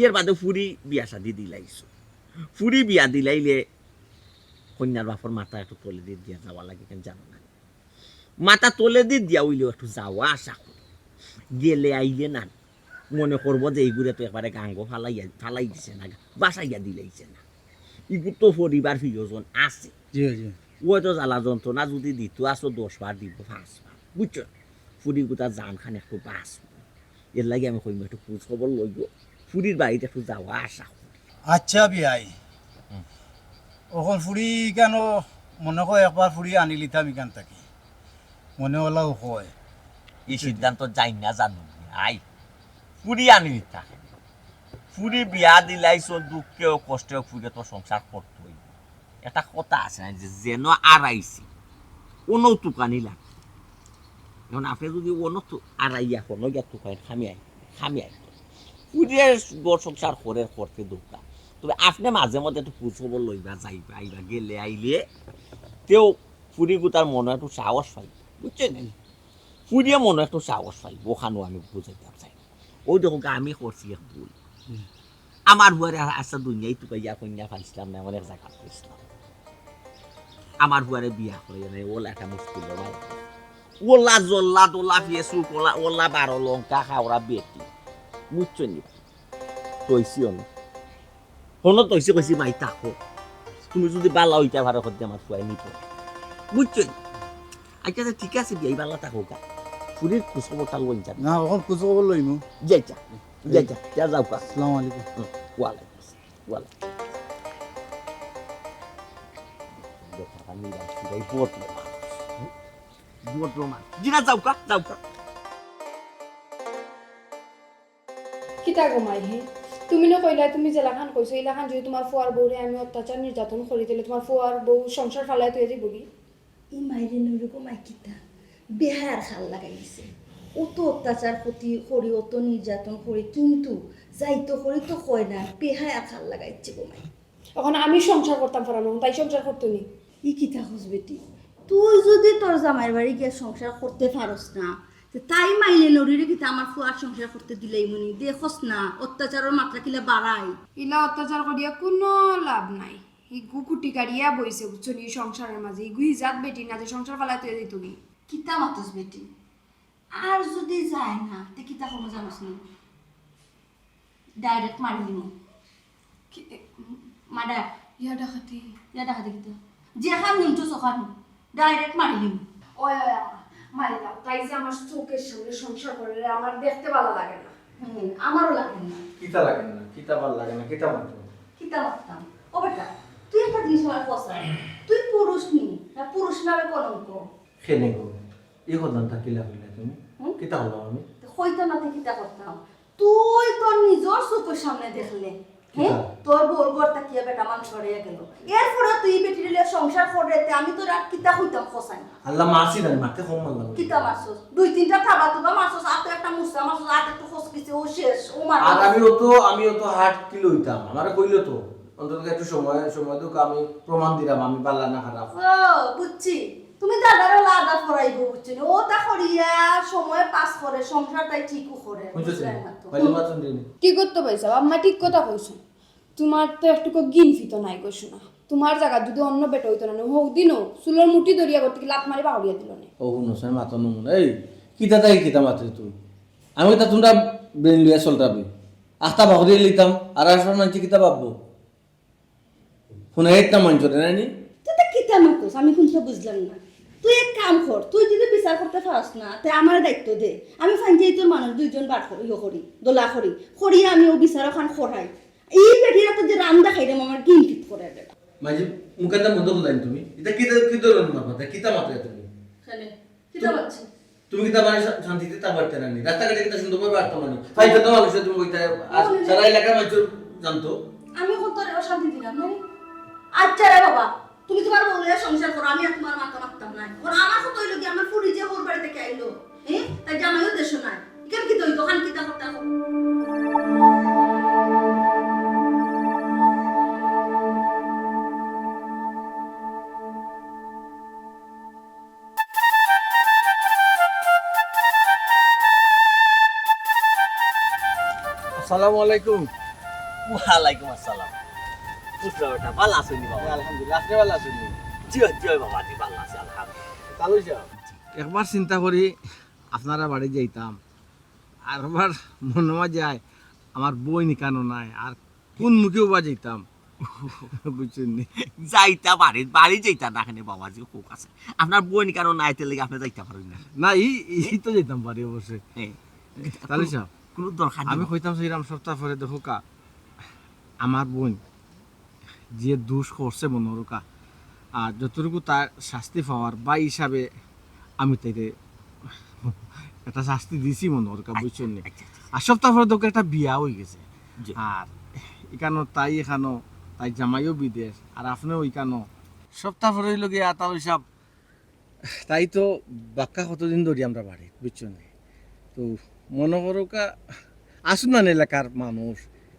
এর বাদে ফুরি বিয়া শাদি দিলাইছো। ফুরি বিয়া দিলাইলে কইন্যার বাপর মাথা একটু তলেদি দিয়া যাওয়া লাগে, কেন জানো না? মাথা তলেদি দিয়া অইলেও একটু যাওয়া আশা করি। গেলে আইলে না, মনে করবো যে ইগুরে তো একবারে গাঙ্গো ফালাইয়া, ফালাই দিছে না, বাসাইয়া দিলাইছে না। ইগুর তো পরিবার প্রিয়জন আছে। জি, জি। অয়তো জ্বালা যন্ত্রণা যুদি দিতো আছো দশ বার দিবো, পাঁচ বার। বুঝছো? ফুরি গুতা জান খান একটু বাঁচবো। এর লাগি আমি কইমু একটু খোঁজ খবর লইও। ফুরির বাড়িত একটু যাওয়া আশা করি। আচ্ছা বিয়াই। হুম। অখন ফুরি কেন মনে কয় একবার ফুরি আনিলিতাম ইখান থাকি। মনে অলাউ কয়। ই সিদ্ধান্ত যাই না জানো নি? আই। ফুরি আনিলিতা। ফুরি বিয়া দিলাইছো দুঃখে ও কষ্টে ফুরি তো সংসার করতে অইবো। একটা কথা আছে না যে যেন আরাইছি, অনউ তুকানি লাগে। এখন আপনে যুদি অনউ তু-, আরাইয়া হনো গিয়া তুকাইন খামি আই, খামি আই। ফুরিয়ে ঘর সংসার করের করতে দরকার। তবে আপনে মাঝে মধ্যে একটু খোঁজ খবর লইবা, যাইবা, আইবা, গেলে আইলে তেউ ফুরি গুতার মনো একটু সাহস পাইবা, বুঝছইন নি? ফুরিয়ে মনো একটু সাহস পাইবো, অখানও আমি বুঝাইতাম চাই। অউ দেখউক্কা, আমি করছি এক ভুল। আমার ফুয়ারে আ-, আস্তা দুনিয়াত তুকাইয়া কইন্যা পাইছলাম না, অনেক জাগাত পাইছলাম। আমার ফুয়ারে বিয়া করাইয়া নাই, অলা একটা মুশকিল অইলো। অলা জল্লাদ, অলা ফেসুক, অলা, অলা বারো লঙ্কা খাওরা বেটি। বুঝছো নি? তইছি অনো। হনো তইছি কইছি, মাই থাকো। তুমি যুদি বালা অইতা পারো, কইতে আমার ফুয়ায় নিবো। বুঝছো? আচ্ছা, আচ্ছা, ঠিক আছে, বিয়াই বালা থাকউক্কা। ফুরির খোঁজ খবরটা লইন যাবে। না, অখন খোঁজ খবর লইমু। যাই যা, যাই যা, যা যাউক্কা। আসসালামু আলাইকুম। হুম, ওয়ালাইকুম আসসালাম, ওয়ালাইকুম। বেটা, আমি রাখছি ভাই, বদলো মানুষ। হুম? বদলো মানুষ। জি না, যাউক্কা, যাউক্কা। কিতা গো মাই হে? তুমি না কইলায়, তুমি যেলাখান কইছো, ইলাখান যুদি তুমার ফুয়ার বউরে আমি অত্যাচার নির্যাতন করি, তাইলে তুমার ফুয়ার বউ সংসার ফালাইয়া থইয়া যাইবোগি? ই মাইরে নইরো গো মাই, কিতা বেহায়ার খাল লাগাই দিছে। অত অত্যাচার করি, করি, অত নির্যাতন করি, কিন্তু যাইতো করি তো কয় না, বেহায়ার খাল লাগাইছে গো মাই। অখন আমি সংসার করতাম পাররাম না, তাই সংসার করতো নি? ই কিতা কস বেটি, তুই যুদি তোর জামাইর বাড়ি গিয়া সংসার করতে পারস না, তে তাই মাইলে নড়িরে কিতা আমার ফুয়ার সংসার করতে দিলাইমু নি? দেখস না, অত্যাচারর মাত্রা কিলা বাড়াই। ইলা অত্যাচার করিয়া কুনু লাভ নাই। ইগু কুটি কাড়িয়া বইছে, বুঝছো নি, সংসারর মাঝে। ইগু হিজাত বেটি না যে সংসার ফালাইয়া থইয়া যাইতোগি। কিতা মাতস বেটি? আর যুদি যায় না, তে কিতা করমু জানস নি? Direct মারি দিমু। কি, এ, উম, মার্ডার। ইয়া ডাকাতি। ইয়া ডাকাতি কিতা? যেখান নিমু, চোখান। Direct মারি দিমু। ওই, ওই, আম্মা, মারি দাও। তাই যে আমার চোখের সামনে সংসার করে, আমার দেখতে ভালা লাগে না। হুম, আমারও লাগে না। কিতা লাগে না? কিতা ভালা লাগে না? কিতা মাতমু? কিতা মাততাম? ও বেটা, তুই একটা জিনিস আমার কস না। তুই পুরুষ নি, না পুরুষ নামে কলঙ্ক। কেনে গো? ই কথাটা কিলা কইলা তুমি? হুম? কিতা করলাম আমি? তো কইতাম না, তুই কিতা করতাম? তুই তোর নিজর চোখের সামনে দেখলে, হ্যাঁ? কিতা? তোর বউর ঘর থাকিয়া বেটা মানুষ বাড়িয়া গেল। এরপরে তুই ই বেটির লইয়া সংসার করে, তে আমি তোর আর কিতা কইতাম, কস না। আল্লাহ মারছি না, মারতে কম মারলাম। কিতা মারছস? দুই তিনটা থাবা তুবা মারছস, আর তো একটা মুসা মারছস, আর একটু খসকিছে, ও শেষ, ও মার। আর আমি অত, আমি অত hard কিলা অইতাম, আমারে কইলে তো। অন্তত একটু সময়, সময় দেউক, আমি প্রমাণ দিলাম আমি ভালা না খারাপ। ও, বুঝছি। তুমি দাদারে লাদা ফরাইবো, বুঝছো নি? অতা করিয়া সময় পাস করে, সংসার তাই ঠিকও করে। বুঝছো বুঝলে নি? না তো। ভাই, বাবা, শুনলি নি? ঠিক করতে পাইছো, আম্মা ঠিক কথা কইছো। তুমার তো একটুকু জ্ঞান ফিত নাই গো সোনা। তুমার জাগাত যুদি অন্য বেটা অইতো না, হউ দিনও চুলর মুঠি ধরিয়া করতে কি লাত মারি বাগড়িয়া দিল নে। ও হুনো, সে মাতো নমুনা। এই, কিতা তাই কিতা মাতো তুই? আমি তো তুমরা brain লইয়া চলতাম। আখতা বাগড়িয়া লইতাম, আর আসল মানষে কিতা ভাববো? হুনাইত না মানষরে, নায় নি? তুই তো কিতা মাতস, আমি কুন্তা বুঝলাম না। তুই এক কাম কর, তুই যুদি বিচার করতে পারস না, তে আমারে দায়িত্ব দে। আমি ফাঞ্জাইতর মানুষ দুইজন বার করি, ইয়ে করি, দলা করি। করিয়া আমি অউ বিচার অখান করাই। ই বেটিরা তো যে রান্দা খাইরাম, আমার গিনতিত করে বেটা। মাঝে মুখে তো মন্দ বললেন তুমি। ইতা কি ধর-, কি ধরনের মাত মাতো? কিতা মাতো তুমি? কেনে? কিতা তুমি, মাতছি? তুমি কিতা বাড়ি শা-, শান্তিতে তা পারতে না নি? রাস্তাঘাটে কিতা সুন্দর করে বাড়তাম না নি? ফাইতে তো মানুষে তুমি কইতা, আর সারা এলাকার মানুষ জানতো। আমি অখন তোরে অশান্তি দিলাম না নি? আচ্ছা রে বাবা, তুমি তুমার বউ লইয়া সংসার করো, আমি আর তুমার মাথা মারতাম না। অখন আমার কথা অইলো কি, আমার ফুরি যে হউর বাড়ি থাকি আইলো, হ্যাঁ? তার জামাইও দেশো নাই। ইখান কিতা অইতো, অখান কিতা করতা? আসসালামু আলাইকুম। ওয়ালাইকুম আসসালাম। পুত্র বেটা, ভালা আছো নি বাবা? আলহামদুলিল্লাহ, আপনে ভালা আছইন নি? জি, জি বাবা, জি, ভালা আছি, আলহামদুলিল্লাহ। তালুই সাব, একবার চিন্তা করি, আপনারা বাড়ি যাইতাম, আরবার মনো যায়, আমার বইন ইকানো নাই, আর কুন মুখে উবা যাইতাম? বুঝছইন নি? যাইতা বাড়ি, বাড়ি যাইতা না কেনে বাবাজি, খুব আছে। আপনার বইন ইকানো নাই, এর লাগি আপনে যাইতা পারইন না। না, ই, ই তো যাইতাম বাড়ি অবশ্যই। হ্যাঁ। তালুই সাব, কুনু দরকার নাই। আমি কইতাম চাইরাম সপ্তাহ পরে দেখউক্কা, আমার বইন যে দুষ করছে মনো করউক্কা, আর যতটুকু তার শাস্তি পাওয়ার ভাই হিসাবে আমি তাইরে একটা শাস্তি দিছি মনো করউক্কা, আচ্ছা, বুঝছইন নি? আচ্ছা, আচ্ছা। আর সপ্তাহ পরে দেখউক্কা একটা বিয়া অই গেছে। জি। আর ইকানো তাই, ইকানো তাই জামাইও বিদেশ, আর আপনেও ইকানো। সপ্তাহ পরে অইলো গিয়া তালুই সাব, তাই তো বাক্কা কতদিন ধরি আমরা বাড়িত, বুঝছইন নি? তো মনো করউক্কা, আছইন না এলাকার মানুষ,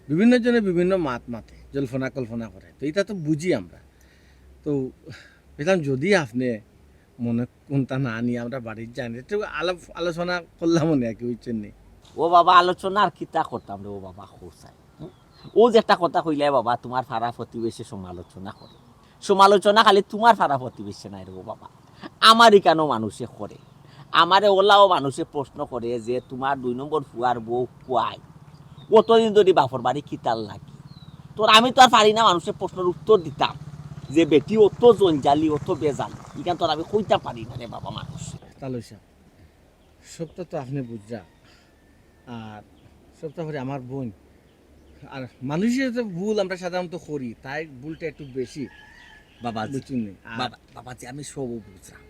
বিভিন্ন জনে বিভিন্ন মাত মাতে, জল্পনা কল্পনা করে। তো ইতা তো বুঝি আমরা। তো কইতাম, যদি আপনে মনে কুনতা না নিয়া আমরা বাড়িত যাইন, একটু আলাপ আলোচনা করলাম মনে আর কি, বুঝছইন নি? ও বাবা, আলোচনা আর কিতা করতাম রে, ও বাবা, কও চাই। হুম? ও যে একটা কথা কইলায় বাবা, তুমার পাড়া প্রতিবেশে সমালোচনা করে। সমালোচনা খালি তুমার পাড়া প্রতিবেশে নায় রে, ও বাবা, আমার ইকানো মানুষে করে। আমারে অলাও মানুষে প্রশ্ন করে যে, "তুমার দুই নম্বর ফুয়ার বউ কুয়াই? অতদিন ধরি বাপর বাড়ি কিতার লাগি?" তো আমি তো আর পারি না মানুষর প্রশ্নর উত্তর দিতাম, যে বেটি অত জঞ্জালি, অত বেজালি, ইখান তো আর আমি কইতাম পারি না রে বাবা মানুষ। তালই সাব, সবটা তো আপনে বুঝরা, আর সবটা করে আমার বইন। আর মানুষর তো ভুল আমরা সাধারণত করি, তাই ভুলটা একটু বেশি। বাবাজি, বুঝছইন নি? আর বাবা, বাবাজি, আমি সব বুঝরাম,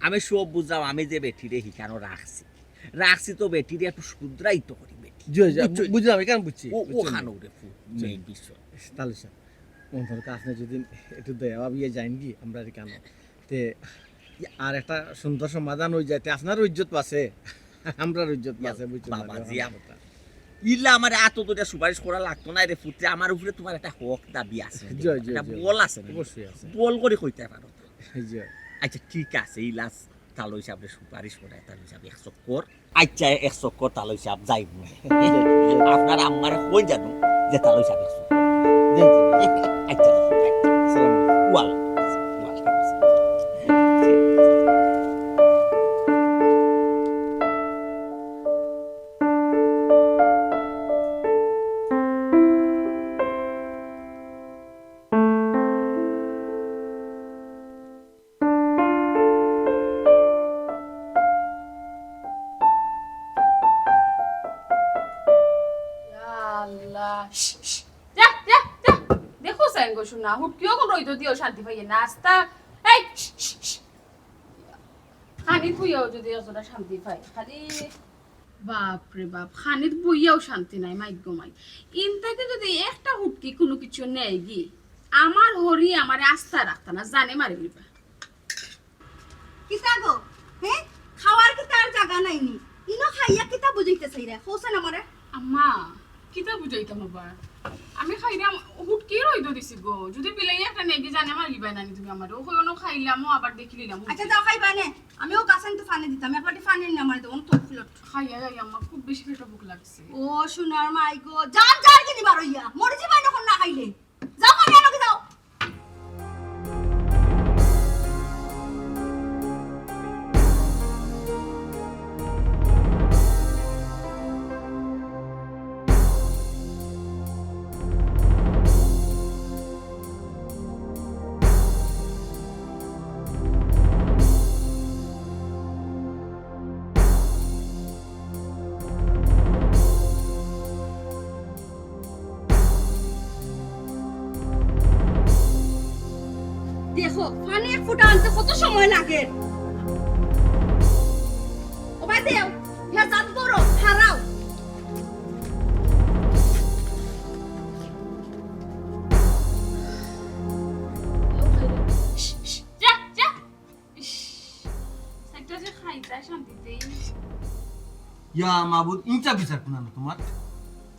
আমি সব বুঝরাম। আমি যে বেটিরে হিকানো রাখছি, রাখছি তো বেটিরে একটু শুধরাইতো করি বেটি। জি, জি, বুঝছইন? বুঝলাম, ইখান বুঝছি, ও, বুঝছইন নি? ওখানো রে ফু-, জি। Main বিষয়। তালই সাব, মন থাকলে আপনে যদি একটু দয়া ভাবিয়া যাইন কি, আমরা আর কেন? তে আর একটা সুন্দর সমাধান অই যাইতে আপনারও ইজ্জত বাঁচে, আমরারও ইজ্জত ইয়া, বাঁচে, বুঝছইন না? বাবাজি, আম-, ইলা আমারে আতো ধরিয়া সুপারিশ করা লাগতো নায় রে পুত্রে, আমার উপরে তুমার একটা হক দাবি আছে, জি, জি, একটা জি। বল আছে না? অবশ্যই আছে। বল করি কইতায় পারো তো। জি। আচ্ছা, ঠিক আছে, ইলা তালই সাবরে সুপারিশ করায়, তালই সাব এক চক্কর। আচ্ছা, এক চক্কর তালই সাব যাইমু। জি, জি। আপনার আম্মারে কই জানো যে তালই সাব এক চক্কর। জি, জি। আচ্ছা, আচ্ছা। আসসালামু আলাইকুম। ওয়ালাইকুম আসসালাম। ওয়ালাইকুম আসসালাম। ইয়া আল্লাহ। শশ, শশ। যা, যা, যা। দেখো সাইন গো শোনা, হুটকিও কোন রইদ দিও শান্তি পাইয়ে না। আস্তা, এই, শশ, শশ, শশ। খানিত বইয়াও যদি এতটা শান্তি পাই, খালি বাপ রে বাপ, খানিত বইয়াও শান্তি নাই, মাইক গো মাইক। ইন থাকি যদি একটা হুটকি কোনো কিছু নেয় গি, আমার হরি আমারে আস্তা রাখতা না, জানে মারি লিবা। কিতা গো? হে? খাওয়ার কিতা আর জাগা নাই নি? ইনো খাইয়া কিতা বুঝাইতে চাইরা? কওছেন আমারে? আম্মা, কিতা বুঝাইতাম আবার? আমি খাইরাম, হুটকি রইদ দিছি গো। যদি বিলাইয়া একটা নেগি জানে মারিলিবায় নানি তুমি আমারে। ও কইও না খাইলাম, ও আবার দেখিলিলাম। আচ্ছা, যাও খাইবা নে। আমিও গাছ আনতে পানি দিতাম। এক বাটি পানি এনে আমারে দেও, অন তো ফুলট। খাইয়া যাই আম্মা, খুব বেশি পেটে ভুক লাগছে। ও সোনার মাই গো, যার যার গিনি বার অইয়া। মরি যাইবা অখন না খাইলে। যাও, কইয়া লগে যাও। দেখো, পানি এক ফুটা আনতে কত সময় লাগে। ও ভাই দেও, ইয়া জাত বড়, হারাও। যা, যা। ইস, একটা যে খাইতায় শান্তিতে। ইয়া মাবুদ, ইনসাফ বিচার কুনানো তুমার?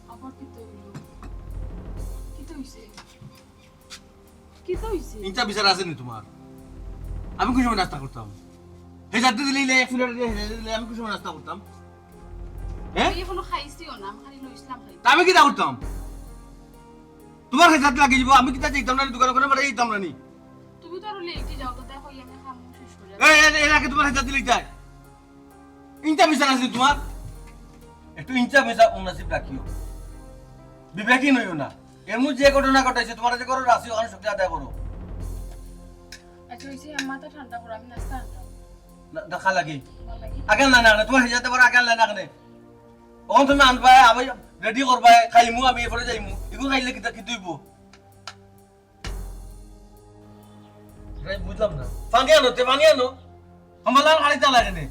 আবার কিতা অইলো? কিতা অইছে? কিতা অইছে? ইনসাফ বিচার আছে নি তুমার? আমি কুন সময় নাস্তা করতাম? হে যাতে দিলে ইলে এক ফুলের দিলে হে যাতে দিলে আমি কুন সময় নাস্তা করতাম? হ্যাঁ? আমি এখনো খাইছিও না, আমি খালি লইছিলাম খাইতে। তা আমি কিতা করতাম? তুমার হে যাতে লাগি যাইবো, আমি কিতা যাইতাম না নি, দোকান ওখানে বাড়াই যাইতাম না নি? তুমি তো আরো লেটে যাও, তো দেখো, আমি কাম শেষ করে। এই, এই, এর আগে তুমার হে যাতে দিলে যাই। ইনসাফ বিচার আছে তুমার? একটু ইনসাফ বিচার মুনাসিব রাখিও। বিবেকহীন অইও না। এমন যে ঘটনা ঘটাইছে, তুমার যে করো রাসি ওখানে শুকরিয়া আদায় করো। আচ্ছা, অইছে, মাথা ঠান্ডা করো, আমি নাস্তা আনতাম। না, দেখা লাগি। তোমার লাগি? আগে না, না, না, তুমার হে যাতে বড় আগে না, না, না। অখন তুমি আনবায়, আমি রেডি করবায়, খাইমু, আমি এরপরে যাইমু। এগুন খাইলে কিতা, কিতা অইবো? ভাই, বুঝলাম না। পানি আনো, তে পানি আনো। হামালার গাড়ি চালা কেনে?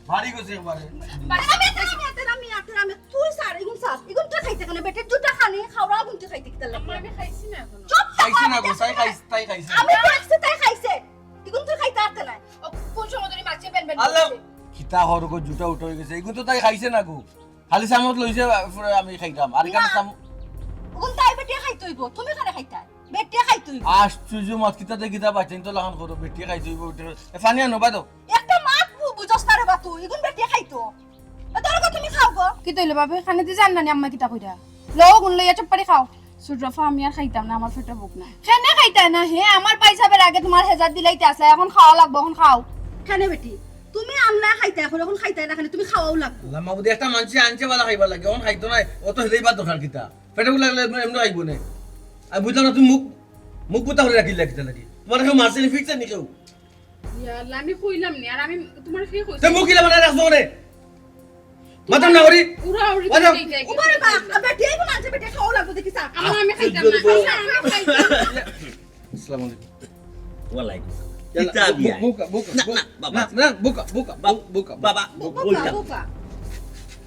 ভারী গেছে একবারে। আরে, আমি আতে, আমি আতে, আমি আতে, আমি তুই স্যার, ইগুন স্যার, ইগুন তুই খাইতে কেনে? বেটে দুটা খানি, খাওয়া গুন তুই খাইতে কিতা লাগে? আমি খাইছি না এখনো। চুপ, খাইছে না গো, তাই খাইছে, তাই খাইছে। আমি খাইছি, তাই খাইছে। ইগুন তুই খাইতে আতে নাই। ও, কোন সময় ধরে মাছে বেন বেন আল্লাহ। করছে? কিতা হর গো, জুটা উঠা অই গেছে। ইগুন তো তাই খাইছে না গো। খালি চামচ লইছে, পুরা আমি খাইতাম। আর এখানে না। চাম- ওগুন তাই বেটিয়ে খাইতে অইবো, তুমি কেনে খাইতায়? বেটিয়ে খাইতে আশ্চর্য মাত, কিতা দে কিতা বাইচ্চাইন্তর লাখান করো, বেটিয়ে খাইতো অইবো, বেটিয়ে। এ, পানি আনো, বাদো। একটা মাত বু-, বুঝস না রে বা তুই, ইগুন বেটিয়ে খাইতো। এ, ধরো গো, তুমি খাও গো। কিতা অইলো ভাবি, খানিদি জানরানি আম্মায় কিতা কইরা? লও, গুন লইয়া চুপ করি খাও। ছোট আফা, আমি আর খাইতাম না, আমার পেটো ভুক নাই। কেনে খাইতায় না হে? আমার ভাইসাবর আগে তুমার হেজাত দিলাইতা আছলায়, অখন খাওয়া লাগবো, অখন খাও। কেনে বেটি, তুমি আনলায় খাইতায়, অখন, অখন খাইতায় না কেনে? তুমি খাওয়াও লাগবো। আল্লাহ মাবুদ, একটা মানষে আনছে বালা খাইবার লাগি, অখন খাইতো নায়, অত হেজাত দিবার দরকার কিতা? পেটো ভুক লাগলে এমনে, এমনে খাইবো নে। আমি বুঝলাম না, তুমি মুখ, মুখ বুতা করি রাখিলা কিতার লাগি? তুমারে কেউ মারছে নি, ফিটছে নি কেউ? ইয়া আল্লাহ, আমি কইলাম নি, আর আমি তুমারে কে কইছি? তে মুখ কিলা বানাই রাখছো রে? মাতাম না করি। উড়া উড়ি মাতাম। করে যাই। উবারে বা, বেটি আইবো না, যে বেটি খাওয়া লাগবো দেখি চা। আমার আমি খাইতাম না। সহ্য করবো। আমি খাইতাম না। আসসালামু আলাইকুম। ওয়ালাইকুম আসসালাম। ইয়াল্লা, কিতা বো-, বিয়াই? বো-, বো-, না, বো-, না, বাবা। না, না, বোকা, বোকা, বা-, বো-, বোকা, বাবা, বোকা, বইতাম। বোকা।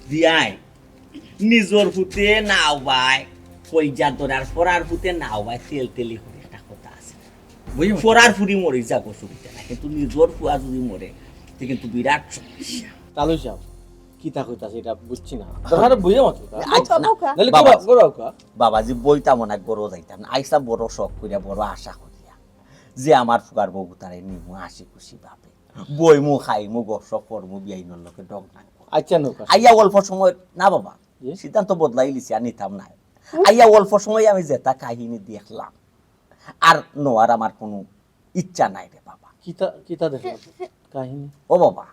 বিয়াই, নিজর ফুতে নাও বায়, কইজা ধরার পরার ফুতে নাও বায়, তেল তেলি করে একটা কথা আছে। বুঝি মাতো। পরার ফুরি মরি যাক, অসুবিধা নাই, কিন্তু নিজর ফুয়া যদি মরে, তে কিন্তু বিরাট সমস্যা। তালই সাব, কিতা কইতাছে ইটা বুঝছি না। ধরো বুঝি মাতো। বোকা, আচ্ছা, না, বোকা। নাইলে বাবা, গোরা, গোরা কা। বাবাজি, বইতাম না, গরো যাইতাম না। আইসা বড় শখ করিয়া, বড় আশা করিয়া যে আমার ফুয়ার বউ তারে নিমু হাসি খুশি ভাবে। বইমু, খাইমু, গপ সপ করমু, বিয়াইনর লগে ঢং ঢাং করমু। আচ্ছা, নৌকা। আইয়া অল্প সময়, না বাবা, এ? সিদ্ধান্ত বদলাইলিছি, আর নিতাম নায়। আইয়া অল্প সময় আমি যেটা কাহিনী দেখলাম, আর নেওয়ার আমার কুনু ইচ্ছা নাই রে বাবা। কিতা, কিতা দেখলা কাহিনী? ও বাবা,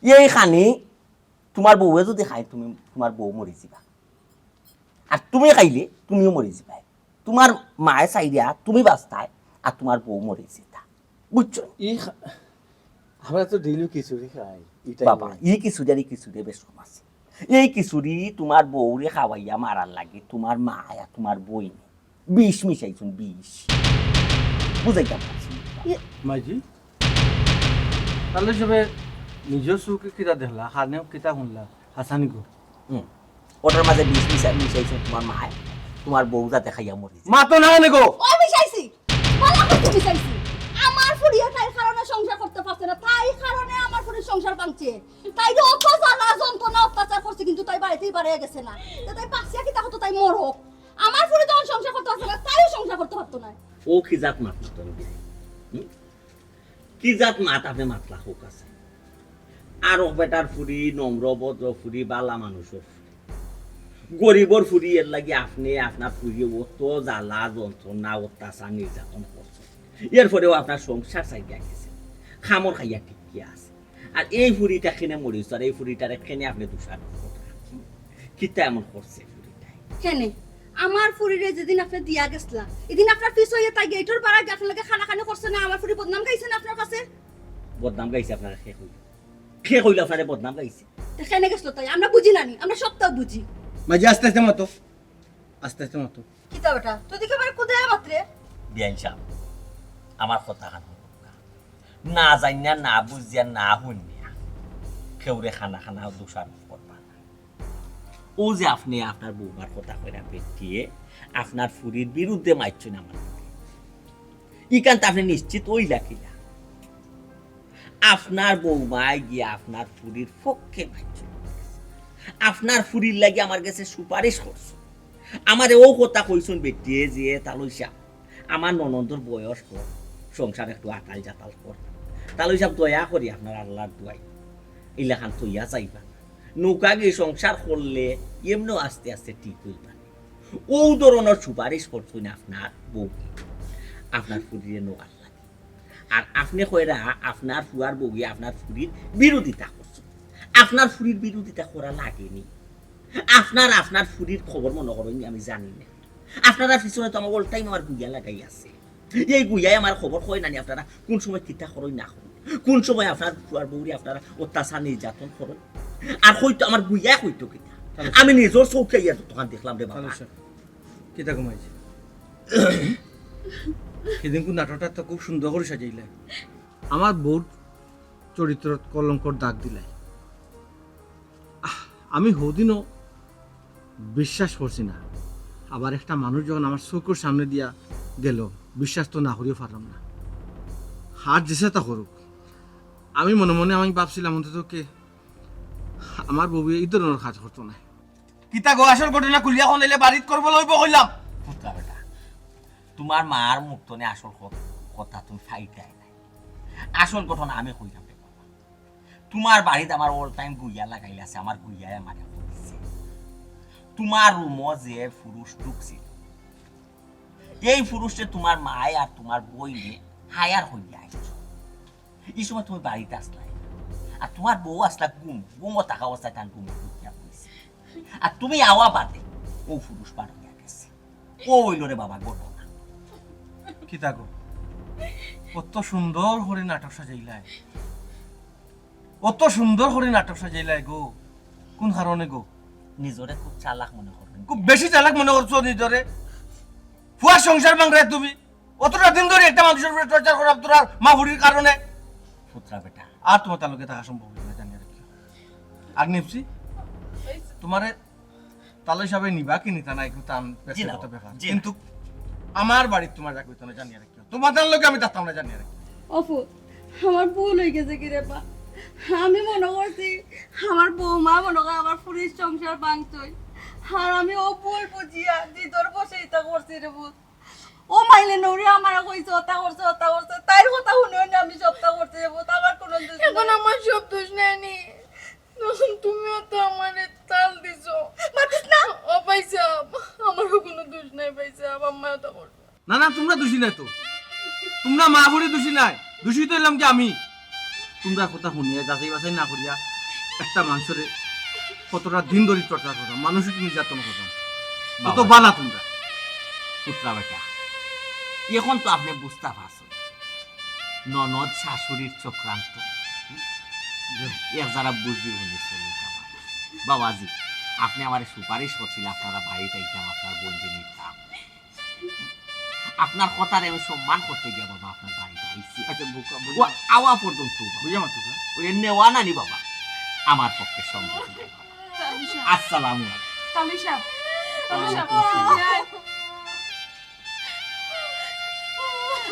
এই খানি তুমার বউয়ে যদি খায়, তুমি, তুমার বউ মরি যিবা। আর তুমি খাইলে, তুমিও মরি যিবায়। তুমার মায়ে চাইরা তুমি বাঁচতায়, আর তুমার বউ মরি যিতা। বুঝছো? ই খা-, আমরা তো ডেইলি খিচুড়ি খাই, ইটাই বাবা, নাই। ই খিচুড়ি আর ই খিচুড়ি বেশ কম আছে। এই খিচুড়ি তুমার বউরে খাওয়াইয়া মারার লাগি তুমার মায়ে আর তুমার বইনে বিষ মিশাইছইন, বিষ। বুঝাইতাম পারছি না। মাইজি, তাইলে সবে নিজর চউখে কিতা দেখলা, কানে কিতা হুনলা, হাছানি গো? হুম। ওটার মাঝে বিষ মিশা-, মিশাইছইন তুমার মায়ে, তুমার বউ যাতে খাইয়া মরি যায়। মাতো না নে গো। ও মিশাইছি, ভালা করতে মিশাইছি। আমার ফুরিয়ে তাইর কারণে সংসার করতে পারছে না, তাইর কারণে আমার ফুরির সংসার ভাঙছে। তাইরে অত জ্বালা যন্ত্রণা অত্যাচার করছে, কিন্তু তাই বাড়িতেই বাড়িয়ে গেছে না। তো তাই বাঁচিয়া কিতা করতো, তাই মরক। আমার ফুরি যখন সংসার করতে পারছে না, তাইও সংসার করতে পারতো না। ও কি জাত মাত মাতইন? হুম? কি জাত মাত আপনে মাতলা কউক্কা চাই? আরক বেটার ফুরি, নম্র ভদ্র ফুরি, ভালা মানুষর ফুরি। গরিবর ফুরি, এর লাগি আপনে আপনার ফুরিয়ে অত জ্বালা, যন্ত্রণা, অত্যাচার, নির্যাতন করছইন। এরপরেও আপনার সংসার চালিয়া গেছে। কামর খাইয়া টিকিয়া আছে। আর এই ফুরিটা কেনে মরিছ, আর এই ফুরিটারে কেনে আপনে দোষারোপ কররা? কিতা এমন করছে ফুরিটায়? কেনে? আমার ফুরিরে যেদিন আপনে দিয়া গেছলা, এদিন আপনার পিছে অইয়া তাই গেইটর বারা গিয়া আপনার লগে কানাকানি করছে না, আমার ফুরি বদনাম গাইছে না আপনার কাছে? বদনাম গাইছে আপনারে কে কইলো? কে কইলো আপনারে বদনাম গাইছে? তে কেনে গেছলো তাই? আমরা বুঝি না নি, আমরা সবতা বুঝি। মাইজি, আস্তে আস্তে মাতো, আস্তে আস্তে মাতো। কিতা বেটা, তুই দেখি আমারে কুদাইয়া মাতরে? বিয়াইন সাব, আমার কথা খান হুনউক্কা। না জানিয়া, না বুঝিয়া, না হুনিয়া কেউরে কানাকানি দোষারোপ করবা না। ও যে আপনে আপনার বউমার কথা কইরা বেটিয়ে আপনার ফুরির বিরুদ্ধে মাতছইন আমার লগে, ইখান তো আপনে নিশ্চিত অইলা কিলা? আপনার বউমায় গিয়া আপনার ফুরির পক্ষে মাতছইন। আপনার ফুরির লাগি আমার গেছে সুপারিশ করছইন। আমারে অউ কথা কইছইন বেটিয়ে যে, "তালই সাব, আমার ননদর বয়স কম, সংসার একটু আতাল জাতাল কর। তালই সাব, দয়া করি আপনার আল্লার দুয়াই, ইলাখান থইয়া যাইবা না। নৌকাগি সংসার করলে এমনেও আস্তে আস্তে ঠিক অইবা।" অউ ধরনর সুপারিশ করছইন আপনার বউ, আপনার ফুরিরে নেওয়ার লাগি। আর আপনে কইরা আপনার ফুয়ার বউয়ে আপনার ফুরির বিরোধিতা করছইন। আপনার ফুরির বিরোধিতা করা লাগেনি। আপনার, আপনার ফুরির খবর মনো করইন নি আমি জানি না। আপনারার পিছনে তো আমার all time আমার গুইয়া লাগাই আছে। এই গুইয়ায় আমার খবর কয় না নি আপনারা কুন সময় কিতা করইন না করইন, কুন সময় আপনার ফুয়ার বউরে আপনারা অত্যাচার নির্যাতন করইন। আর কইতো আমার গুইয়ায় কইতো কিতা, আমি নিজর চউখে আইয়া যতখান দেখলাম রে বাবা। কিতা ঘুমাইছে? সেদিনকু নাটকটা তো খুব সুন্দর করি সাজাইলে। আমার বউর চরিত্রত কলঙ্কর দাগ দিলাই। আহ, আমি হদিনও বিশ্বাস করছি না। আবার একটা মানুষ যখন আমার চকুর সামনে দিয়া গেল, বিশ্বাস তো না করিয়া পারলাম না। আর যেতা করুক, আমি মনে মনে আমি ভাবছিলাম অন্তত কে আমার বউয়ে ই ধরনর কাজ করতো না। কিতা গো, আসল ঘটনা খুলিয়া কইলে বাড়িত করবো লইবো কইলাম। ফুটকা বেটা, তুমার মার মুখ তনে আসল ক-, কথা তুমি ফাইতায় নাই। আসল ঘটনা আমি কইরাম রে বাবা। তুমার বাড়িত আমার all time গুইয়া লাগাইল আছে, আমার গুইয়ায় আমারে কইছে। তুমার রুমো যে পুরুষ ঢুকছিল, এই পুরুষরে তুমার মায় আর তুমার বইনে hire করিয়া আনছে। ই সময় তুমি বাড়িত আছলায়, আর তুমার বউ আছলা ঘুম, ঘুমো থাকা অবস্থায় তান রুমো ঢুকিয়া কইছে। আর তুমি আওয়া বাদে অউ পুরুষ বার অইয়া গেছে। অউ অইলো রে বাবা ঘটনা। কিতা গো, অত সুন্দর করি নাটক সাজাইলায়, অত সুন্দর করি নাটক সাজাইলায় গো, কুন কারণে গো? নিজরে খুব চালাক মনে করইন। খুব বেশি চালাক মনে করছো নিজরে। পুয়ার সংসার ভাংরায় তুমি। অতটা দিন ধরি একটা মানুষর উপরে torture করাম তুমার মা ফুড়ির কারণে। পুতরা বেটা। আর তুমার তার লগে থাকা সম্ভব অইবো না, জানিয়া রাখিও। আর নিপসি, তুমারে তালই সাবে নিবা কি নিতা না, এগুইন তান জি না, ব্যক্তিগত ব্যাপার। জি না। কিন্তু আমার বাড়িত তুমার জাগা অইতো না, জানিয়া রাখিও। তুমার তার লগে আমি থাকতাম না, জানিয়া রাখিও। অপু, আমার ভুল অইগেছে গি রে বা। আমি মনো করছি আমার বউমা মনো কয় আমার ফুড়ির সংসার ভাংতই। আর আমি অউ ভুল বুঝিয়া জিদর বশে ইতা করছি রে পুত। অউ মাইলে নৌরে আমারে কইছে, অতা করছে, অতা করছে। তাইর কথা হুনি হুনি আমি সবতা করছি রে পুত। আমার কুনু দুষ নাই। অখন আমার সব দুষ নায়নি? অখন তুমিও তো আমারে তাল দিছো। মাতিস না। ও ভাইসাব, আমারও কুনু দুষ নাই ভাইসাব, আম্মায় অতা করছে। না, না, তুমরা দুষী নায় তো। তুমরা মা ফুড়ি দুষী নায়। দুষী তো অইলাম গি আমি। তুমরার কথা হুনিয়া, যাচাই বাছাই না করিয়া একটা মানষরে কতটা দিন ধরি torture করা, মানসিক নির্যাতন করা। কত বালা তুমরা। পুতরা বেটা, অখন তো আপনে বুঝতা পারছইন, ননদ শাশুড়ির চক্রান্ত। এক যারা বুঝি হুনি চলুক আমার। বাবাজি, আপনে আমারে সুপারিশ করছিলা, আপনারার বাড়িত আইতাম, আপনার বইনরে নিতাম। আপনার কথারে আমি সম্মান করতে গিয়া বাবা আপনার বাড়িত আইছি। আচ্ছা, বুঝা-, ও বুঝা-, আওয়া পর্যন্ত বাবা। বুঝা মাত্র না? ওই নেওয়া নানি বাবা, আমার পক্ষে সম্ভব নায় বাবা। তালই সাব। আসসালামু আলাইকুম। তালই সাব, তালই সাব। ওয়ালাইকুম আসসালাম।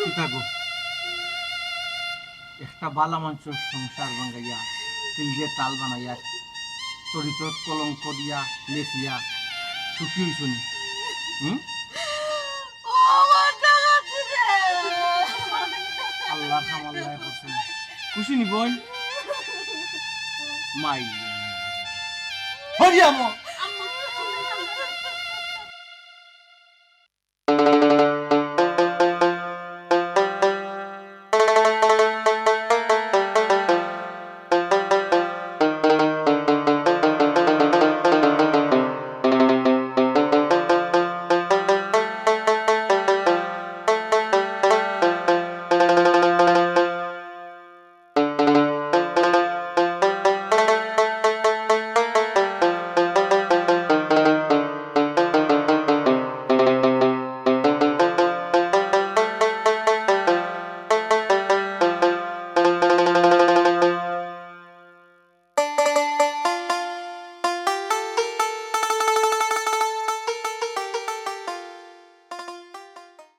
কিতা গো? একটা বালা মানষর সংসার ভাঙ্গাইয়া, তিলরে তাল বানাইয়া, চরিত্রত কলঙ্ক দিয়া, লেখিয়া, সুখী অইছো নি? হুম? ও আমার টাকা দিবে। আল্লার কাম আল্লায় করছইন। খুশি নি বইন? মাই। হরিয়াম।